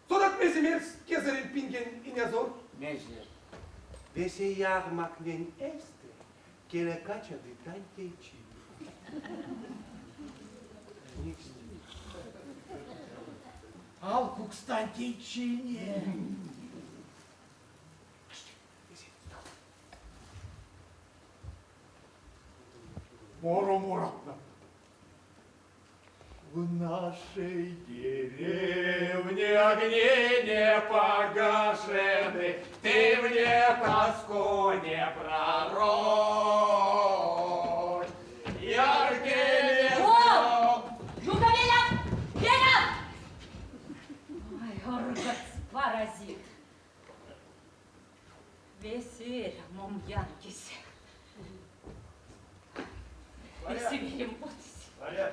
Содат мезе мерсь кезэрень пингень инязор?
Мезе?
Весе ярмактнень эйстэ келя качады тантей чи.
Алкукс тантей чине. Моро моратна. В нашей деревне огни не погашены, ты мне тоску не пророчь. Яркие
О! Ну-ка, Веля! Веля! Ой, оргодсь, паразит. Весе эрямом янкись. Весе вием путсь.
Варя.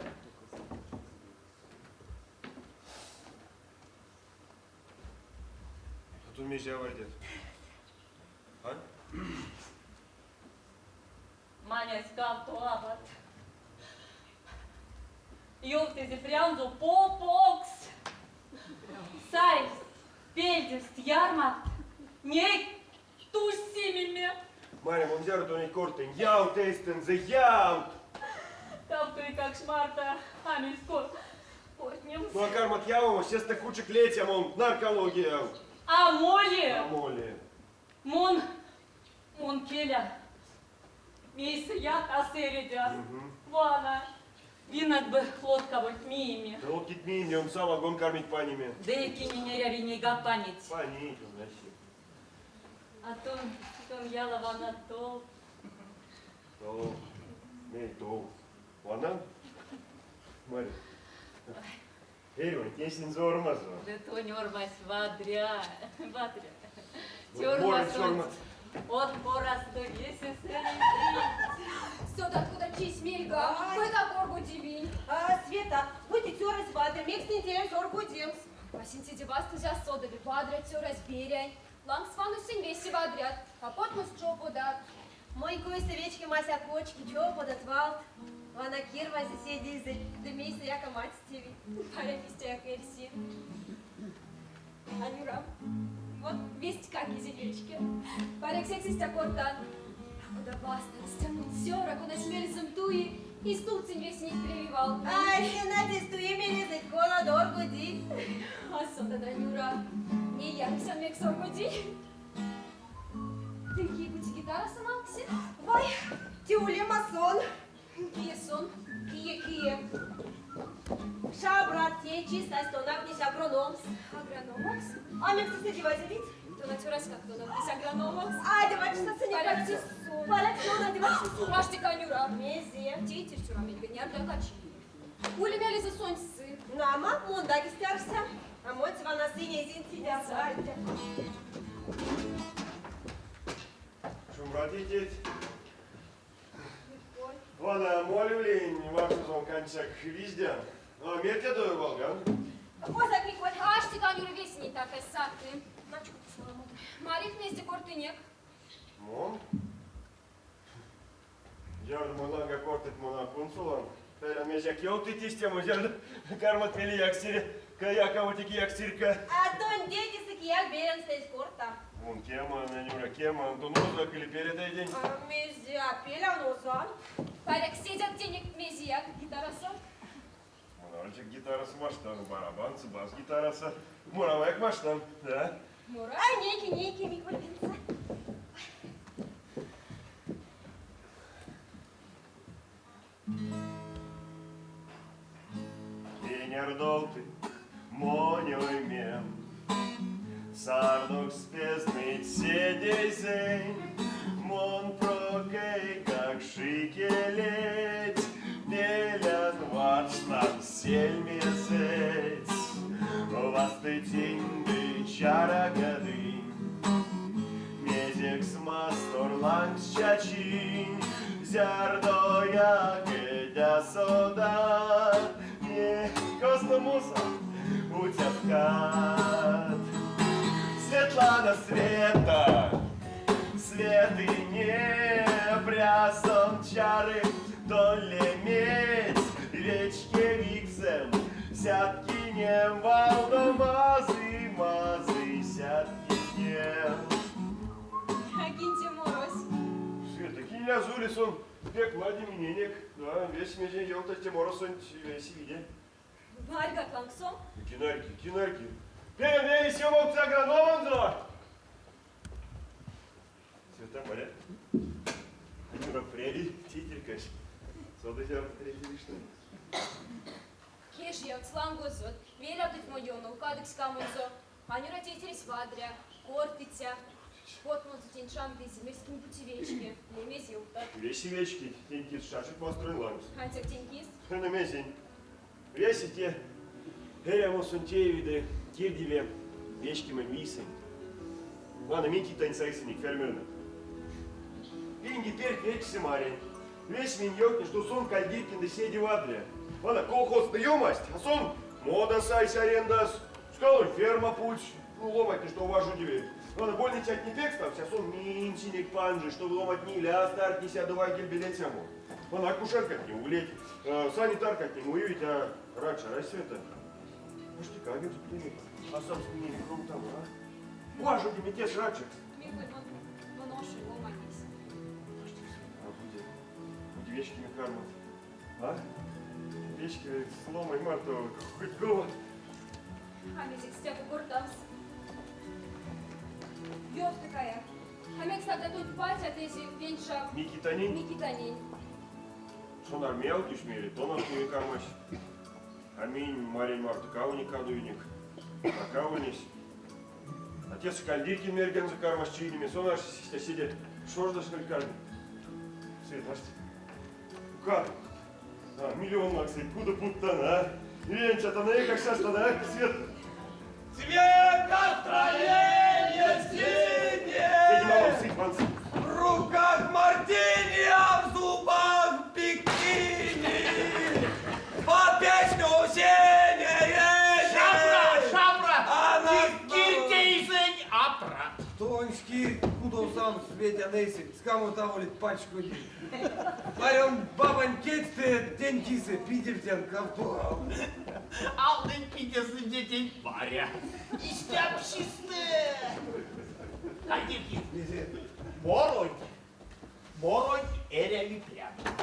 А тон мезе авардят? А?
Манясь кавто ават. Ёвтызе прянзо попокс. Сайсь пельдест ярмакт. Ней тусь симеме.
Маря, мон зяро тонеть кортынь, явт эйстэнзэ, явт!
Кавто эйкакш марто, а мезть кортнемс.
Ну а кармат явомо, сестэ кучик лецямонть, наркологияв.
А моли!
А моли.
Мон, мон келя, мейсэяк а сэредян. Вана, винат бы лоткавольть миеме.
Да лоткить миеме, омса вагон кармить панеме.
Ды кинень эряви нейгак панить.
Панить, значит.
А тон, тон яла вана тов.
Тов, ней тов. Вана, Маря, эрьванть эсензэ ормазо.
Ды тонь ормась вадря, вадря.
Моронть сёрмадт.
Од порасто весе сэредить.
Содат, кода чийсь мельга, кодак оргодевинь.
А, Света, бути цёрась вадря, мекс тень терявсь оргодемс?
Васенцеде вастызь а содави, вадря цёрась берянь. Лангс ванозь сынь весе вадрят, а потмост чоподат.
Монь койсэ вечкемась а кочки, чоподат валт. Вана кирвази седейзэть ды мейсэяк а мадстеви.
Паряк истяяк эрси. Анюра, вот вестькак эзинь вечке. Паряк секс истя кортан. А кода вастан истямо цёра, конась мелезэм туи, и стувтсынь весе неть превей валтнэнь.
А сенатесь туи мелезэть, кона оргодить.
А содан, Анюра, ней ярксян мекс оргодинь. Ты кие-бути гитарасо налкси?
Вай, те улема сон.
Кие сон? Кие, кие?
Шабрат течи сась тонавтнесь агрономс.
Агрономокс?
А мекс тесэ дивазевить?
Тона цёраськак тонавтнесь агрономокс.
А дивачтасы не
Паряк, те сон.
Паряк сон, а дивачтасы.
Аштек, Анюра.
Мезе?
Тейтерь цёра мельга нярдояк а чии. Ули мелезэ сонсь сы.
Нама, монгак истя арсян. А монсь вана сынь эзинь цидярдо.
Шумбра тейтерть. Вана молевлинь ваксозон ансяк виздян. А мертядо валган.
Озак, Миколь.
Аштек, Анюра, весе неть таркась саты. Марик мезде кортынек.
Мон? Зярдо монь ланга кортыть, мон а кунсолан. Пелян мезеяк ёвтыть истямо, зярдо кармат мели якстере якамо теке якстерька.
А тондеть если кияк беряньстэ эзь корта.
Мон кеман, Анюра, кеман, тон озак или пелят эйдень?
А мезе, а пелян озан.
Паряк, седят тенек мезеяк гитарасо?
Мон ансяк гитарасо маштан, барабансо, бас-гитарасо. Морамояк маштан, да?
Морат?
А нейке, нейке, Миколь венца.
Кенярдовты монь оймем, Сардокс пезныть седейзэнь, Мон прок эйкакш икелеть, Пелян варштамс сельмезэть. Вастытинь ды чаракадынь, Мезекс мастор лангс чачинь, Зярдояк эдь а содан, Не косто муса уцяскат. Светлана Света, Светыне, прясом чары, то леметь, вечкевиксэм, сяткинем валдо мазыймат. илязо уле, сон пек лади миненек. Да, весе мезе ёвтась те моросонть, весе виде.
Нарьгат лангсом?
Ки нарьги, ки нарьги. Перемелись ёмавтсы агрономонзо! Света, Маря. Анюра пряви, тейтерькась. Соды зяро третий
Кеж явтсь лангозот, велявтыть монь ёнов, кадык ськамонзо. Анюра тейтересь вадря, кортыця. Потмонзо тень чамдызе, мезть кинь-бути вечки, лемезэ ёвтат.
Весе вечкить, тень кис шачить масторонь лангс.
Ансяк тень кис?
Эно мезень? Весе те эрямосонть тееви ды кирдиве вечкемань вийсэнть. Вана Микитань сайсынек фермернэ. Пинге перть вечксы Марянь. Весь минь ёвтни, што сон Кальдиркин ды седе вадря. Вана колхозтнэ ёмасть, а сон мода сайсь арендас, скалонь ферма путсь. Ну, ломантне, што важодевельть. Вана больницятне пекставсть, а сон минсенек панжи, чтобы ломантне иляст ардтне сядо вайгельбе лецямо. Вана акушеркатне улить, санитаркатне муевить, а ракша арась это. Аштека минек, а самс минек роботамо, а? Важодеме те ракшакс.
Миколь, мон ошонь ломанесь.
А буде, буде вечкеме кармат. А? Вечкеме ломань марто хоть кого.
А мезекс стяко кортамс? Ёвтыкая. А мекс тогда тонь патят эзь венчак?
Микитанень?
Микитанень.
Сон армияв тусь мейле, тонавтнеме кармась. А минь Марянь марто кавоник кадовинек. Пока ульнесь. Отец Кальдиркин мельганзо кармась чийнеме, сон арсесь истя седе шождасто карми. Свет, ашти. Кадык. А, миллион лаксей, кудо путтан, а? Венчатано, как шаштана, а, Свет?
Цвет настроения синий! В руках мартини, а в зубах бикини! Под песню синее
Шабра, шабра!
Она
Киртейзень апрат.
Тоньский кудов сам Светя нейсы, ськамот аволить пачкоди. Марян бабань кедьстэ тень кисэ пидевтян кавто.
Алтынь пидесынзе тень Варя. Истя псистэ. Кальдиркин. Моронть. Моронть эряви прядомс.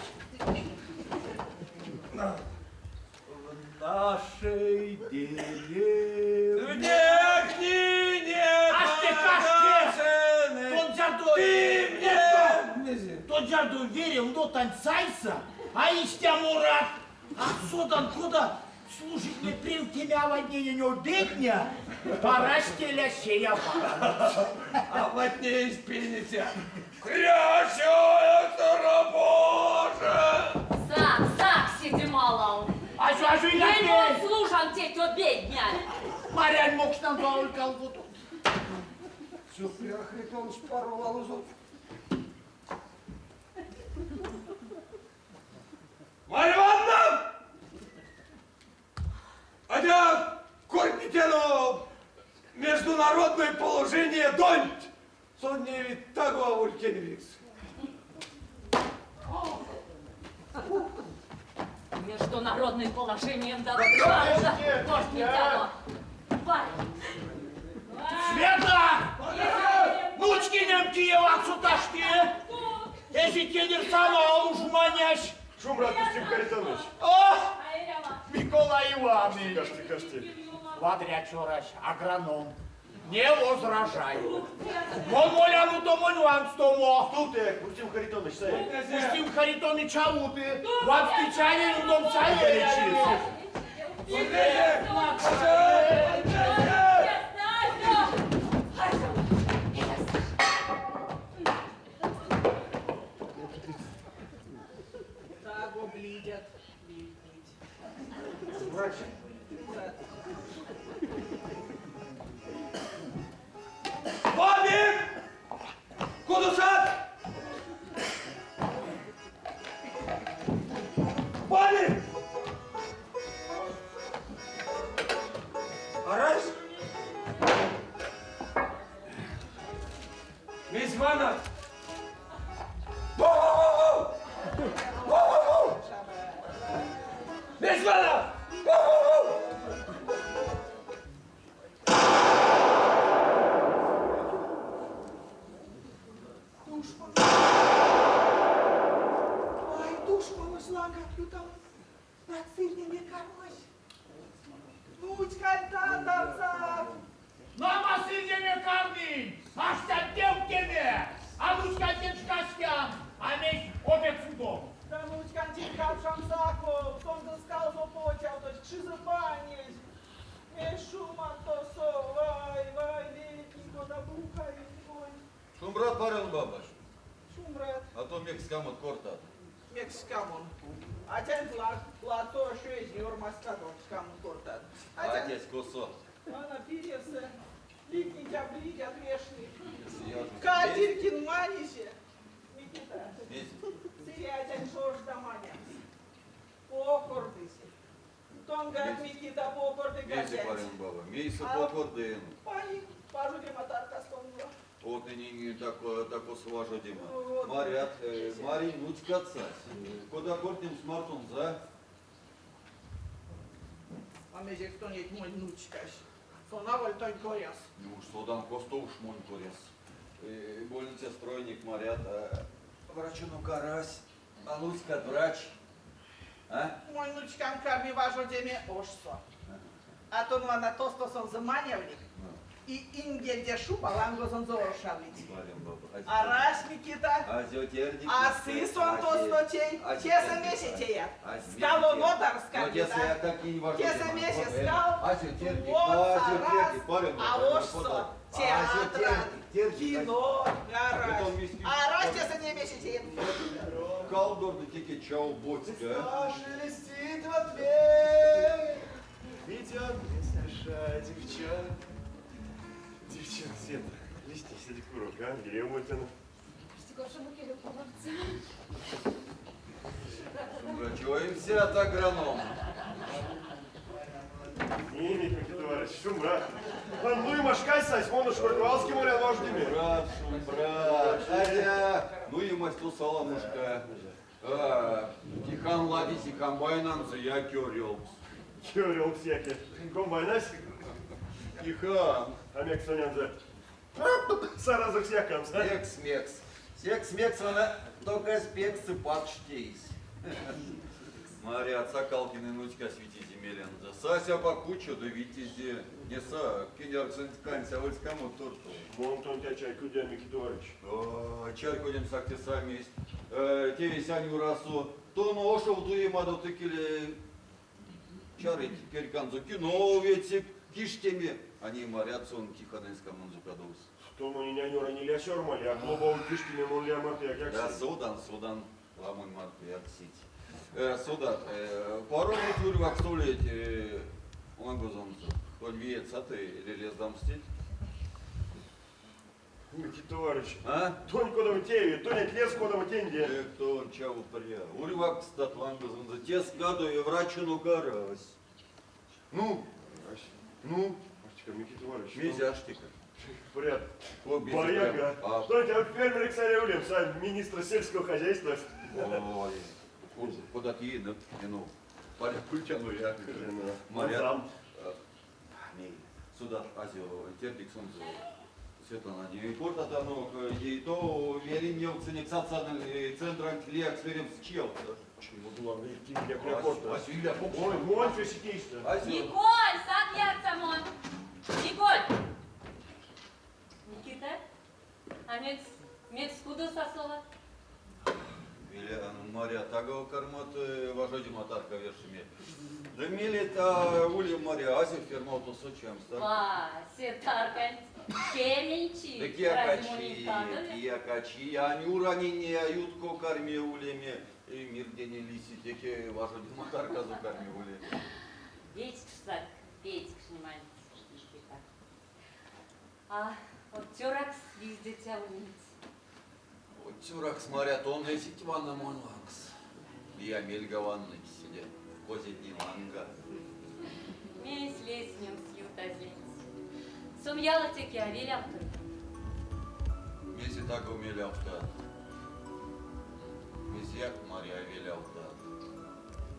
В нашей деревне...
Где не
Аште, каште! Тон зярдо...
Ты мне...
Тон зярдо верев нотанть сайса, а истя морат, а содан кода служить мне превтеме аватненень обедня, пора стеля сея пара.
Аватне из пениця. Крящая Боже!
Сак, сак, седе малав.
Азё, азё,
Мон
иля
служан теть обедня.
Марянь мокшнанзо аволь калгодот.
Сюкпря, Харитоныч, паро валозот. Марья Ивановна! Адя кортнетяно международное положение донть! Сон неяви таго аволь кемевикс.
Международное положение да
нет,
кортнетяно. Варя.
Света! Нучкинем кие вакссо ашти. Эзить кенере само а уш манясь.
Шумбрат, Устим Харитонович.
О, Миколай Иванович.
Кашти, кашти.
Вадря цёрась, агроном. Не возражаю. Мон молян утомонь ванстомо.
Стул-то, Устим Харитонович, саяк.
Устим Харитоныч а уты. Ванстыцянень удомс а эряви.
Таго блидят, ливтнить.
Врач.
Бабик! Кудосат! Бабик! Арась? Мисс Ванна! Во-во-во-во! Во-во-во! Мисс Ванна! Во-во-во!
баба?
Шумбрат.
А то мекс ськамот кортат.
Мекс ськамон. Атянть ладсо оштё эзь ёрмаскадо, ськамон кортат.
Атясь косо?
Вана пиресэ. Липнить, облить, вешни. Кадилькин манизе. Микита. Сыре атянть шожда манямс. Покордызе. Тонгак, Микита, покордык
Мезе
атянть.
парень баба? Мейсэ покордын?
Пани важодема таркастонзо.
Одтнэнень тако важодема. Марят, Маринь нуцькат сась. Кода кортнемс мартонзо?
А мезекс тонеть монь нуцькась? Сон аволь тонь коряс.
Ну уш содан, косто уш монь коряс. Больниця строинек, марят, врачонок арась, а нуцькат врач. А?
Монь нуцькам карми важодеме ошсо. А тон вана тосто сонзэ манявлик и ингельде шуба лангозонзо оршавлить. Арась, Микита. А сы сон тосто тей, тесэ мезе теят? Скалонот арскавить, а? Тесэ мезе скал, тувот, сараз, а ошсо театрат, кино, арась. Арась тесэ не мезе теят.
Калдорды теке чаво боцька.
Листва шелестит в ответ. Идет не спеша девчонка. Девчонка, Света, листи, сиди курок, а? Гремонтина.
Шумбрачоемся от агроном.
Не, Михаил товарищ, шумбра. Ну и машкай сась, вон уж Валский моря вождями.
Шумбрат, шумбрат. Адя, ну и мастил соломушка. Тихан ладиси комбайнанзо, я кёрёлкс.
Кёрёлкс яке. Комбайнась?
Тихан.
А мекс сонянзо. Саразокс якамс, да?
Секс-мекс. Секс-мекс она только спексы пакштейсь. Мария, Сокалкины нучка светизи меленза. Сася покучу, да витязи. Не са, кинярксэнть канься ольскому торту.
Вон тон тебя чай кудя, Микитович.
Чай кудем сакте сами есть. Те весянь урасу. Тон ошов туемадо тыкеле чарыть перьканзо кино ветсек киштеме. Они морят сон Тихоненскому мунзукадовс.
То мы не нюра не ля сёрмали, а клубов киштеме мон ля марты як
Да, содан, содан, ламонь марты яксить. Содат, паро урьвак столеть лангозонзо. Хоть виет ты или лездамстить?
Микитович,
А?
Тонь кодово теви, тонет лес кодово тенде.
Кто чаву пря. Урьвак стат лангозонзо. Те скаду и врачу карась. Ну, ну,
Аштика, Микитович.
Мизяштика.
Порядок.
Бояга.
А. Что это фермер царя Улем, сам министр сельского хозяйства.
Ой, куда ты ну, ну, паря культяну я. Мария. Сюда, Азио, тердик солнце. Светлана, не порта танок, ей то верим ценексация центра лек сверим с чел.
Чего главное, идти для порта.
Ой,
мон фесикейста.
Николь, сад ярцамон. Николь! Никита, а мекс, мекс кудо сасова?
Мария тагова кармат важодима тарка вершиме. Да мели-та ули Мария Ази фермал то сочемста.
Ва, се тарканть. Кеменчи.
Да киакачи, киакачи, анюра не не аютко карме улеме. И мир где не лиси, теке важодима тарка зу карме улеме.
Петькшсак, петькшниманть, Никита. А вот тюракс виздетя улить.
Вот тюракс моря тон эсить ванна мон лангс. Я мельга ванны сидя, козетни ланга.
Месь леснем сьютазенть. Сумьяла теке авелявты.
Мезе так умелявта. Мезяк Мария авелявтат.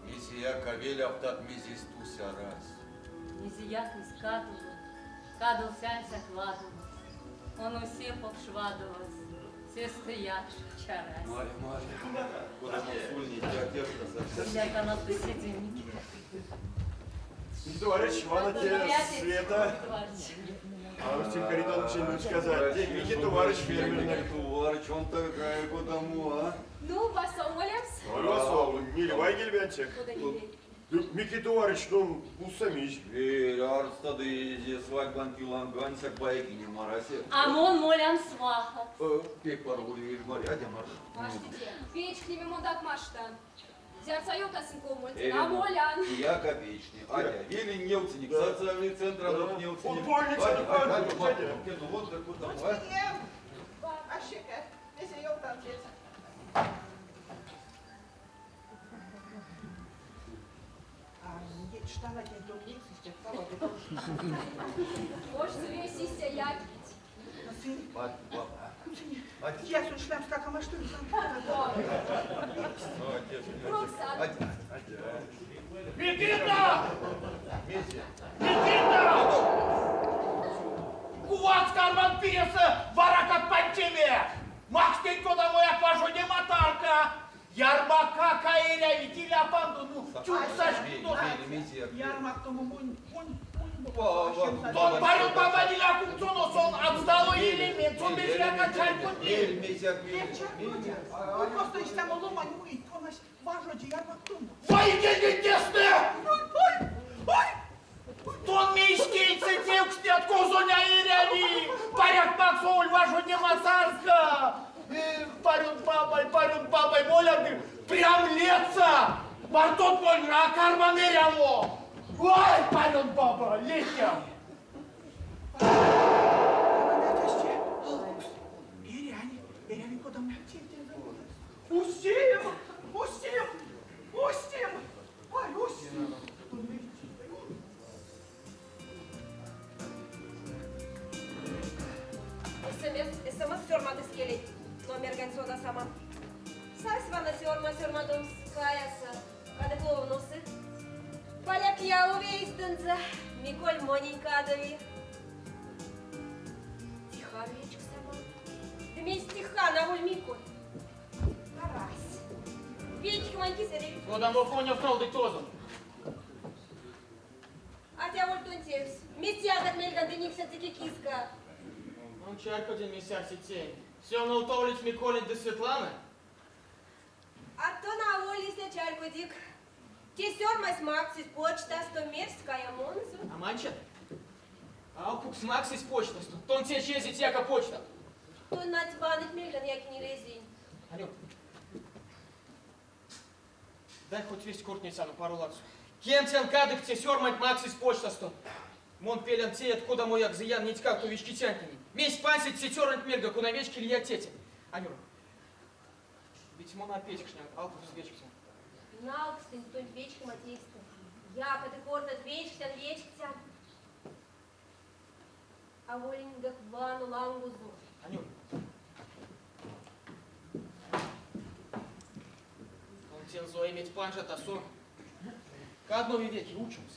Мезяк авелявтат, мезесь туся раз.
Мезияк из кадулу, кадул сянься кладулус. Он у всех обшвадулус. Сестры чарась.
Марья, Марья, куда мы сульнить, я одежда совсем.
Я канал сидим, Никита.
Товарищ, вана тебе Света. А уж тем Харитонович что-нибудь сказать. День Никита Товарищ фермер.
Никита Товарищ, он такая куда а?
Ну, вас умолямс.
Васол, не ливай гельбянчик.
Куда не
Микита товарищ, ну, кулсамизь.
Верь, арстадызе свадьбанть ланга, ансяк баягине марасе.
А мон молян свахакс.
Пек паро ули Маря, марш.
Аштиде, вечкнеме мондак маштан. Зярс а ёвтасынь колмонтень, а молян.
Кияк а вечни. Адя, велень невтиник, социальный центр невтиник.
Больница,
Вот такой там, а?
Ащека, мезе ёвтан теть.
Оштё весть истя якить.
Я сон шлям стакам, а что
Никита! Никита! Кувать карман пиресэ варакат пантеме! Макстень кодамояк важодема тарка! Ярмакак а эрявить, иля пандо, ну, чуксась кудос.
Ярмактомо монь, монь,
Тон парёт баба иля кунсоло, сон отсталой элемент, сон мезеяк а чарькоди.
Ну, просто истямо ломань ули, конась важоди ярмактомо.
Вайгельденть тестэ!
Ой, ой!
Тон мейсь кедьсэть кевкстнят, козонь а эряви? Паряк максоволь важодема тарка. Парёт бабай, парёт бабай, молян ды прям леца. Мартот монь а карман эрямо. Ой, парёт баба, летям.
Берянь, берянь кодамо Устим, Устим, Устим, ой, Устим.
СМС, СМС сёрмадсь келеть. Номерганть содасамам. Сась вана сёрма сёрмадомс, каяса. Кадык ловносы. Паряк явови эйстэнзэ, Миколь монень кадови. Тихан вечксамам. Ды мейсь Тихан, аволь Миколь? Арась. Вечкемань кис эряви.
Кодамо конёв нолдыть тозонь?
Атя аволь тонь тевсь. Мезть якат мельган ды никсят теке киска?
Мон чарькодинь, мейсь арсить тень. Все нолдтовлить Миколень ды Светлана?
А тон аволь истя чарькодик. Те сёрмась макссь почтасто, мерсть каямонзо.
А манчат? Алкукс макссь почтасто. Тон течи эзить яка почтав.
Тон нать ваныть мельган якинь эзинь.
Алё. Дай хоть весть кортнетяно паро ладсо. Кемтян кадык те сёрманть макссь почтасто. Мон пелян теят кодамояк зыян неть кавто вечкицянтнэнень. Мейсь пансить се цёранть мельга, кона вечки лия тетя? Анюра, ведь мон а печкшнян, алкукс вечктян.
Налксинь тонь вечкемат эйстэ. Якат и кортат вечктян, вечктян. Аволиньгак вано лангозот.
Анюра. Тон тензэ ойметь панжат, а сон каднови веке учомс.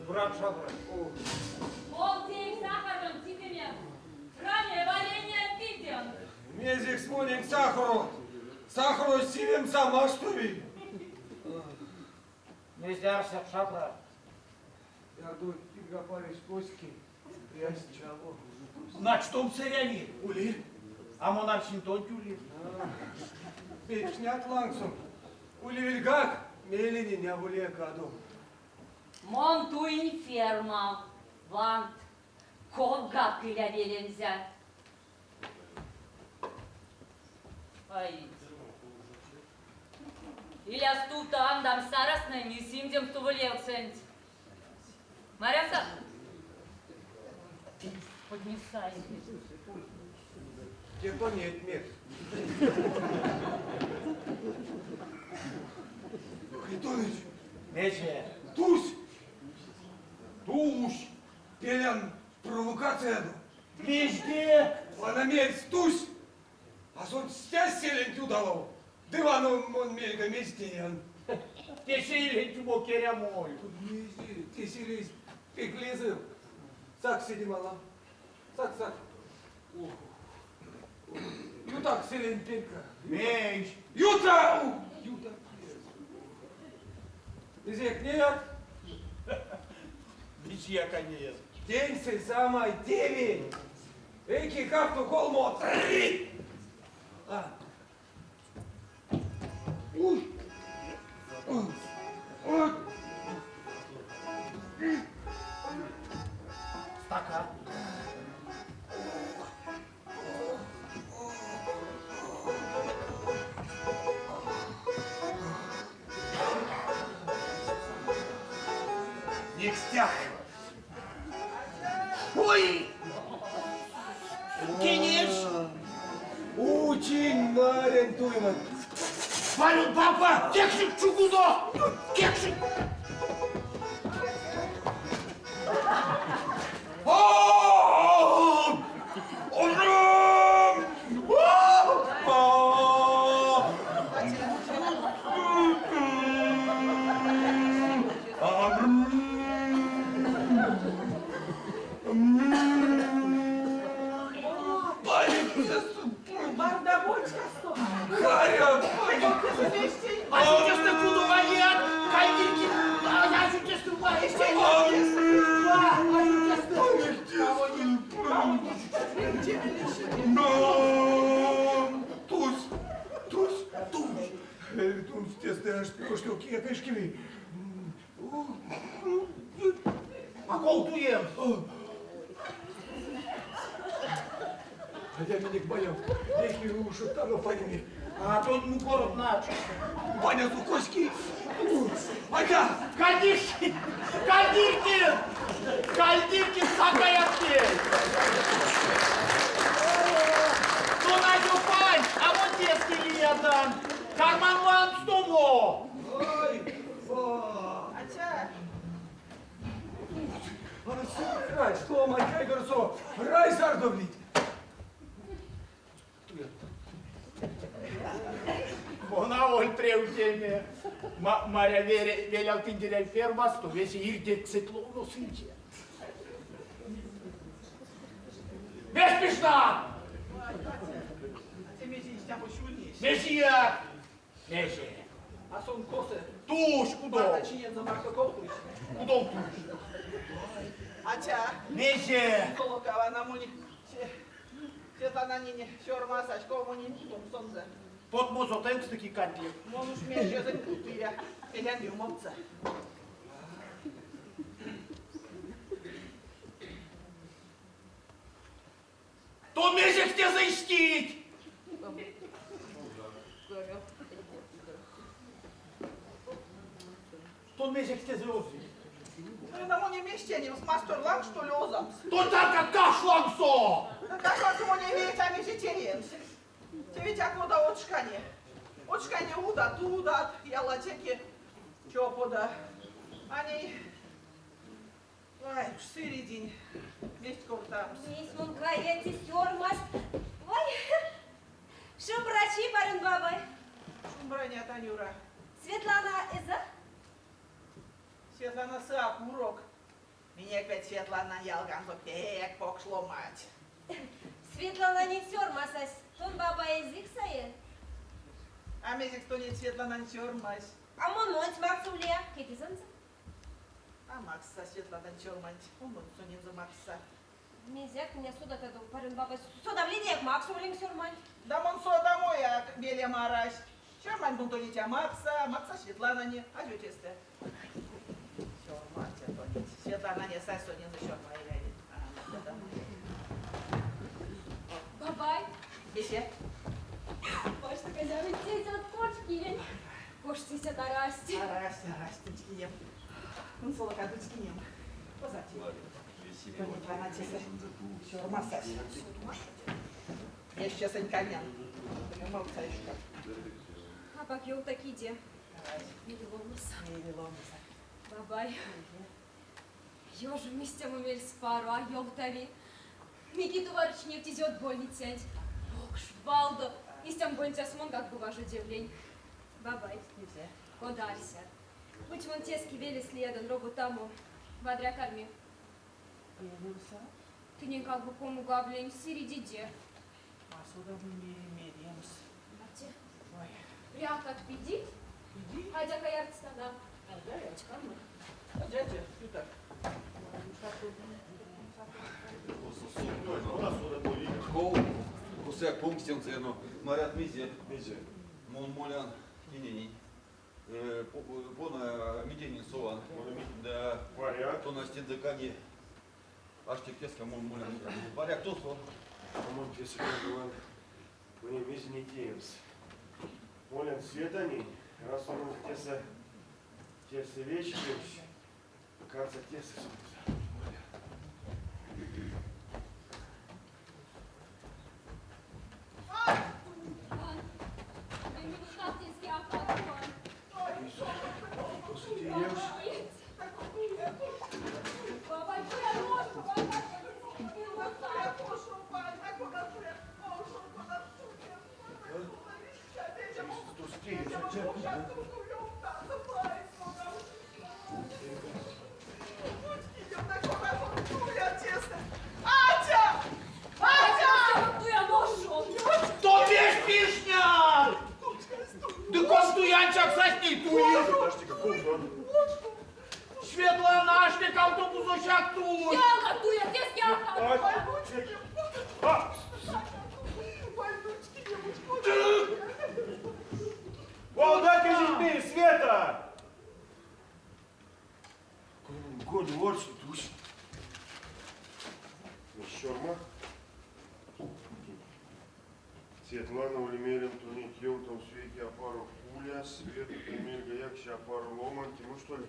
Брат шабра.
Полтеев сахаром сивеме. Ране варенья пидем.
Мезекс монень сахаро. Сахарось сивемс а маштови.
Мезде арсят, шабра?
Зярдо кирьгапаресь коськи, прясь чаво.
Начтомс эряви.
Ули.
А мон арсинь тонть ули.
Пекшнят лангсом. Улевельгак, мейле аволия кадо.
Мон туинь фермав. Вант, ковгак иля велензя. Ай. Иля стувто андамс саразтнэнь и синдемс туволевксэнть. Марясак? Поднесай.
Те тонеть мерсь. Харитоныч!
Мезе?
Тусь!
Тусь!
Пелян провокациядо.
Мезде?
Вана мерсь, тусь! А сон стясь селенть удалов. Ды вано мон мельга мезть теян.
Те селенть умок эрямоль.
Мезе, те селесь пек лезэв. Сак седе малав. Сак, сак. Ох. Ютак селень перька.
Мейсь?
Юта! Юта. Мезеяк неят?
Мезеяк а неян.
Теньсэ самай тевенть. Вейке, кавто, колмо, три! А. Уй! Ой!
Стака.
Никстяк!
Ой! Кенеш!
Очень марен туйман.
Валю, папа, кекшик чугуно! Кекшик! А сейчас ты куду валет? Кальдирки! А я сейчас ты
Тусь, тусь, тусь. Тусь, тесты, что кекашки.
А кол туем?
Хотя меня баня, веки ушептано панями.
А то мукорот нач.
Баня сухоськи. Айда!
Кальдирки! Кальдирки! Кальдирки сакаятки! Ну на пань, а вот детский лиядан. Карман ван стомо.
Ай,
Атя,
Рай, что, мать, кайгорсо, рай зардовлить.
Вона оль превтеме. Маря велявтиндеряй фермасто, весе ирдет ловно сынче. Беспешна!
те мези истямо сюльнись.
Месия! Месе!
А сон косы.
Туш, кудов!
Марта чинен за Марта колтусь.
Кудов туш?
Атя,
Месе!
колокава на муни. Светлана нине, сёрма сачко муни, дом солнце.
Потмозо тенкстыки кантли.
Мон уж межезен кутыря, элян юмовца.
То месяц те заистить! То месяц те заозви.
Ну, на моне месте не с мастер ланг, что ли, озамс.
То так кашлангсо!
Да как вас моне ведь, а межи теренс. Те ведь акода от шкане. От шкане удат, удат, ялатеки, чопода. Они... Ай, уж сыридень, месть кортамс.
Месь мункаети сёрмас. Ой, шумбрачи парын бабай.
Шумбраня Танюра.
Светлана Эза?
Светлана сак урок. Меня опять Светлана ялганзо пек покшло мать.
Светлана не сёрмасась. Тон баба язык сае.
А мезик то нет Светлана не сёрмась.
А мононть максуле. Кетизанза?
А Макса Светлана сёрмать. Он он сонин за Макса.
Мезяк меня сюда тогда парын баба. Сюда вледек максулем сёрмать.
Да мон со домой, а беле марась. Сёрмань бун то не тя Макса, Макса Светлана не, а тесте. Сёрмать, а то нет. Светлана не сай сонин за сёрма.
Бабай,
Бесе.
Пашта козявый тетя от кошки. Коштися тарасти.
Арась, арась, тучкинем. Он солока тучкинем. Позати. Сёрмасась. Я сейчас конян.
А пак йоу так иде. Милиломаса. Бабай. Ёжу мистям умель спару, а ёлтави. Микиту варчнев тизет больниценть. Ох, швалдо. Истям больница смон как бы важу девлень. Бабай. Кодарься. Будь вон тески вели следан, робу таму. Вадря карми. Ты никак бы кому гавлень, сири диде.
содан меремс.
Атя, прякат пидить? Адя каярдстано.
Адя, Адя, адя, ютак.
Ков? Косояк понкстянзо, марят мезе? Мезе? Мон молян киненень. Пона митенень сован. Да.
Паряк.
Тона стензэ кани. Аштек теске, мон молян. Паряк тосо.
А мон тесэ кадован. Мне мезе ней теемс. Молян Светанень, раз сонензэ тесэ, тесэ вечкевсь, кадса тесэ сонзэ. Молян.
Атя! Атя!
То весь пишня! Да костуянчак сасни туи!
Подожди, каков он?
Светлана, аштек автобусочак туй!
Ялга туя, теске ака!
Валдайте детьми, Света! Год ворс тусь. Щорма. Светлана улемерен тунит ёвтам свеки апару куля, Света тумельга якща апару ломанки, ну что ли,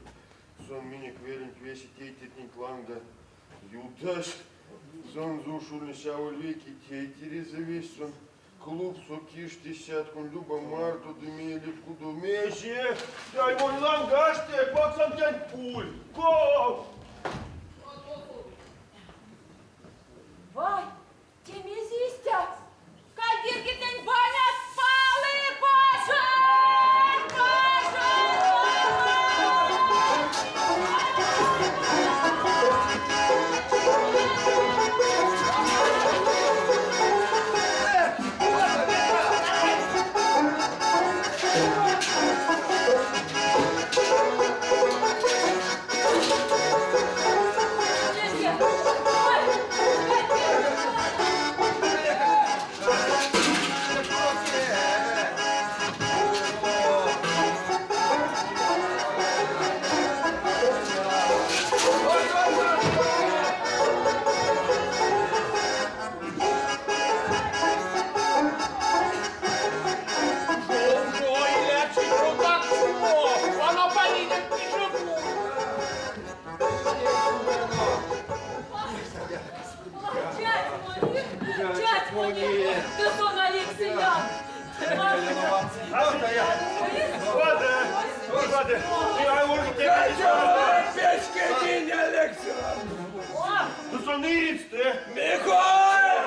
сон миник велинь веси тейтетник ланга юташ, сон зушульный шауль веки тейтереза весь сон клуб сокиш десяткун люба марту дымели куду меже, дай мой лангаште, баксам тянь пуль, го!
Вай, те мезистя! Кадиркитнень баня спали, пожар! Пожар!
Ой, лячи, ну так чего? Она полинет не живу.
Чать мони! Да сон Алексеян!
Ладно, ладно, я его
Печки день, Алексей!
Ну сон ириц ты.
Михаил!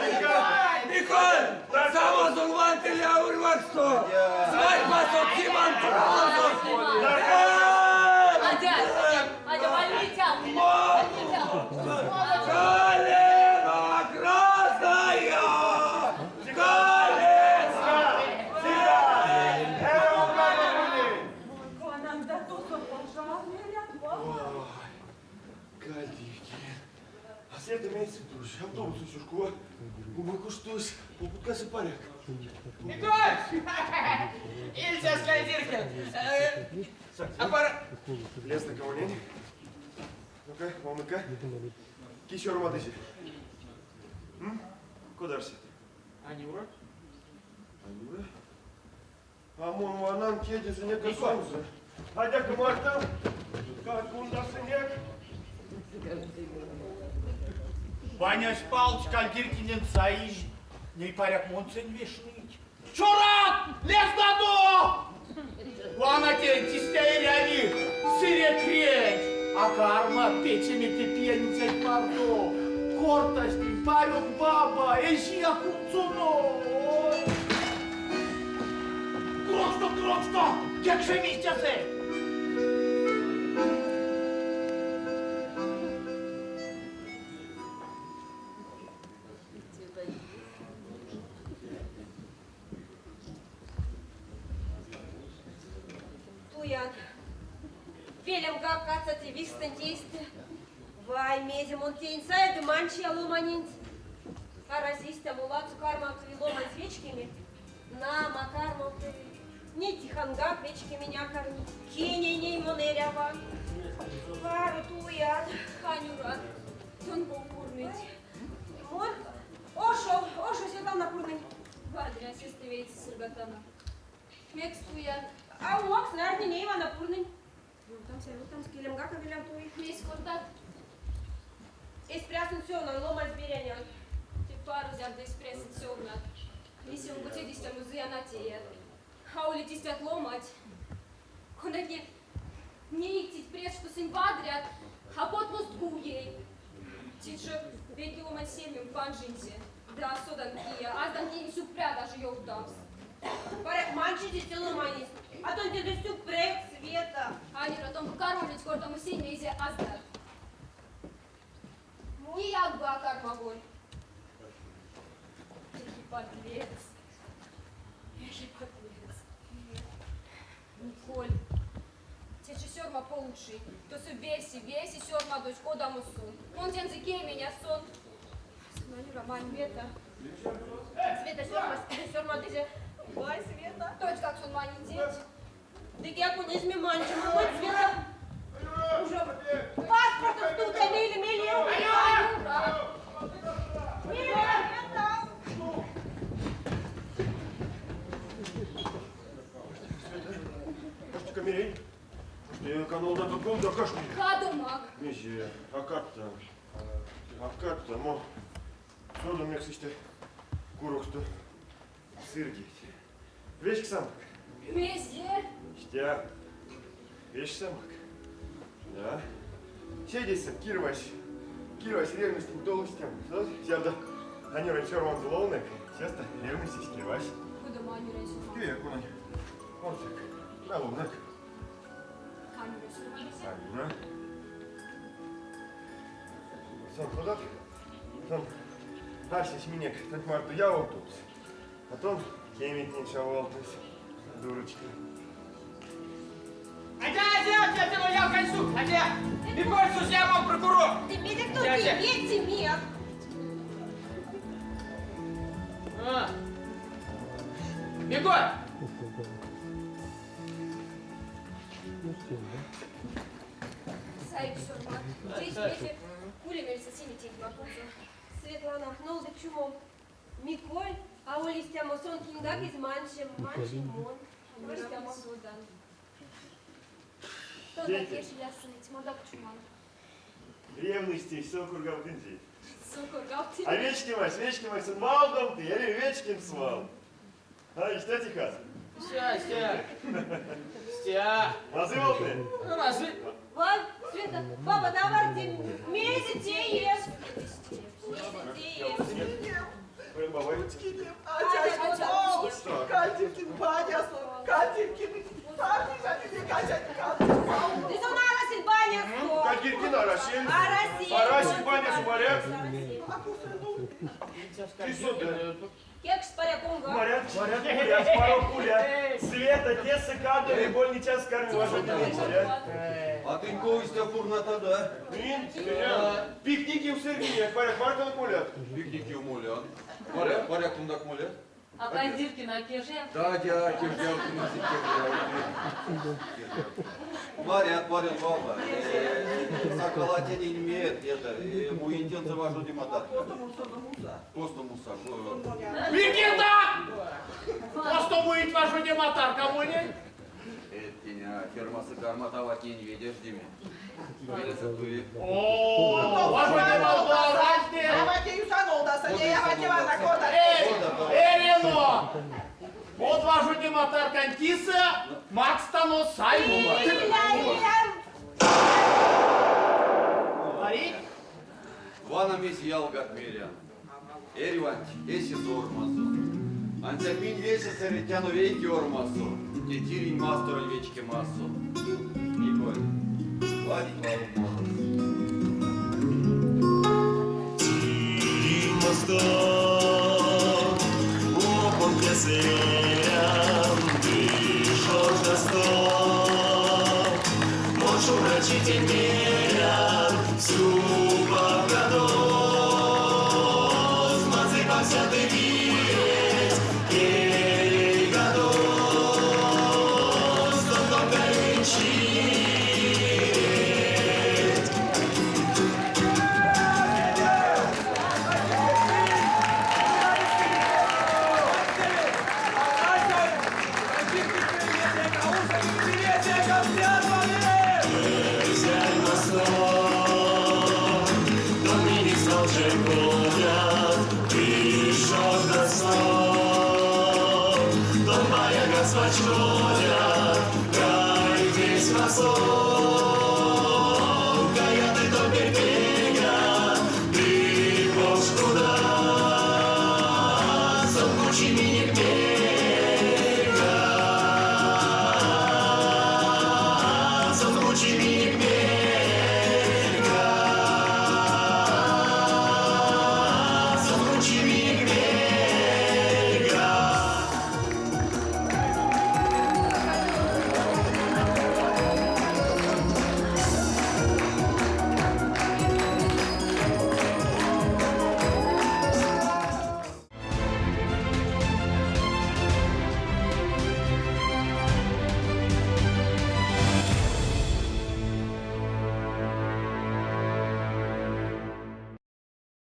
Михаил! Самозунвантеля урваксто! Свадьба со Тиман Тразов!
Адя, Адя, вальмитя! Вальмитя!
Колено красная! Колено!
Кальдивки. А света месяц душ, автобус сюшко. Умыкуштусь, упуткасы паряк.
Миколь! Ильзя Скайдиркин! Аппарат...
Лес на кого лень? Ну-ка, ну-ка. Кисер мадызи. Куда ж
Анюра?
Анюра? Амон ванан кеди за нека солнце. Адяка марта, как кундасынек.
Ваня спал, Кальдиркинен саиж, не паряк монцен вешнить. Чурат! Лес дадо! Вана те, тистя ряви, сыре кречь, а карма печеми ты пьяница пардо. Кортости, парек баба, эжия кунцуно. Кроксто, кроксто, кекше мистясе!
Велемгак кадса те визьксэнть эйстэ. Вай, мезе мон теньсая ды манчия ломаненть. Арази истямо ладсо кармавтови ломаньс вечкеме? Нама, кармавтови. Ней Тихонгак вечкеме а карми. Кинень ней мон эряван? Паро туят.
Анюра, тон ков пурныть?
Мон ошов, ошов Светлана пурнынь.
Вадря, сестэ вейсэ сыргатано. Мекс туят?
А умок снартнинь вана пурнынь. Ёвтамс, а ёвтамс, келемгак а велявтови.
Мезть кортат?
Эсь прясон сёвнан, ломаньс берянян.
Те паро, зярдо эсь прясот сёвнат. Лиси омбоцеть истямо зыян а теят. А улить истят ломанть, конатне неить пряст, што сынь вадрят, а потмост гуей. Теть жо вейке ломань сельмем панжинзе. Да, содан кие, аздан тень сюкпря даже ёвтамс.
Паряк, манчизе те ломанесь, а тон тензэ сюкпря, Света.
Анюра, тон кармавлить кортамо сень, мезе аздат. Кияк бы а кармаволь. Эхи, подлец. Эхи, подлец. Миколь, течи сёрма получи. Тосо весе, весе сёрмадозь, кодамо сон. Мон тензэ кеминь, а сон. Анюра,
Света. Света сёрмась, сёрмадызе. Вай, Света.
Тонськак сон манинзеть.
Ды кияк монь эзимим манче, монь Света. Уже паспортом стувтыя мейле, мейле.
Анюра!
Света!
Аштека мерень. Аштека нолдадо кунда кашт.
Кадомак.
Мезе, а кадтан. А кадтан, мон содан мекс истя куроксто сыргить. Вечксамак.
Мезе?
Истя. Вечксамак. Да. Седейсэ кирвайсь. Кирвайсь ревностень толось тем. Зярдо Анюрань сёрманзо ловнынек, сестэ ревностесь кирвайсь.
Кодамо Анюрань сёрма?
Кие конань? Ансяк. На ловнынк.
Анюра сёрмадызе?
Анюра. Сон кодат? Сон арсесь минек тонть марто явовтомс. А тон кеметнень чавовтызь, дурочка.
Адя, адя, тетя моя кольцу, адя! Не пользуйся, я вам прокурор!
Ты меня кто
Дядя.
ты? Едьте, мед.
А. Миколь!
Саик сёрма. Теть мезе куля мельсэ сими теть мартонзо.
Светлана, нолдык чумом. Миколь, аволь истямо сон киньгак эзь манче, манчинь мон. Аволь истямо.
Содан. Тон кеж иля сынть, монгак чуман.
Ревностесь сокургавтынзеть.
Сокургавтынь.
А вечкемась, вечкемась сон валдомты, эли вечкемс вал. А, истя Тихан?
Истя, истя. Истя.
Мазый валтнэ?
Ну, мазый.
Вай, Света, баба, аварди, мезе теевсь. Мезе теевсь.
Атясь кудов, Кальдеркин банясо, Кальдеркин,
Ды сон арасель банясо.
Кальдеркин арасель.
Арасель.
Арасель банясо, паряк.
Арасель.
Ты сода.
Кекшсь паряк онгак.
Паряк, паряк, куля, паро куля. Света, тесэ кадови, больницяс карми важодеме,
А тынь ков истя пурнатадо?
Минь, пикникев сыргинек, паряк, мартонок молят.
Пикникев молян. Паряк, паряк, тонгак молят?
А Кальдеркин а кежев?
Да, дя, кеждявтынзе, кеждявтынзе. Варят, варят, баба. Сакала тенень мед, это, муинь тензэ важодема тарка. Косто муса?
Никита! Косто муить важодема тарка монень?
Эдь теня, фермасо кармат аватнень ведяждеме. Велесэ туи.
О, важодема арась. Эй, эно! Од важодема таркань кисэ макстано саема.
Иля, иля.
Марить?
Вана мезе, ялгат, мерян. Эрьванть эсь ормазо. Ансяк минь весе сэредтяно вейке ормасо, те тиринь масторонь вечкемасо. Миколь, ладить валом морос.
Тиринь мастор, умок мон тесэ эрян, ды шождасто. Мон шумбра. Шумбрачи мерят, сюпав кадовт, мазый пакся ды виресь, келей кадовт, тон домка леенть чиреть. Эрзянь мастор, тон минек свал чарькодят, ды шождасто, тон баягас вачкодят, гайтесь васов.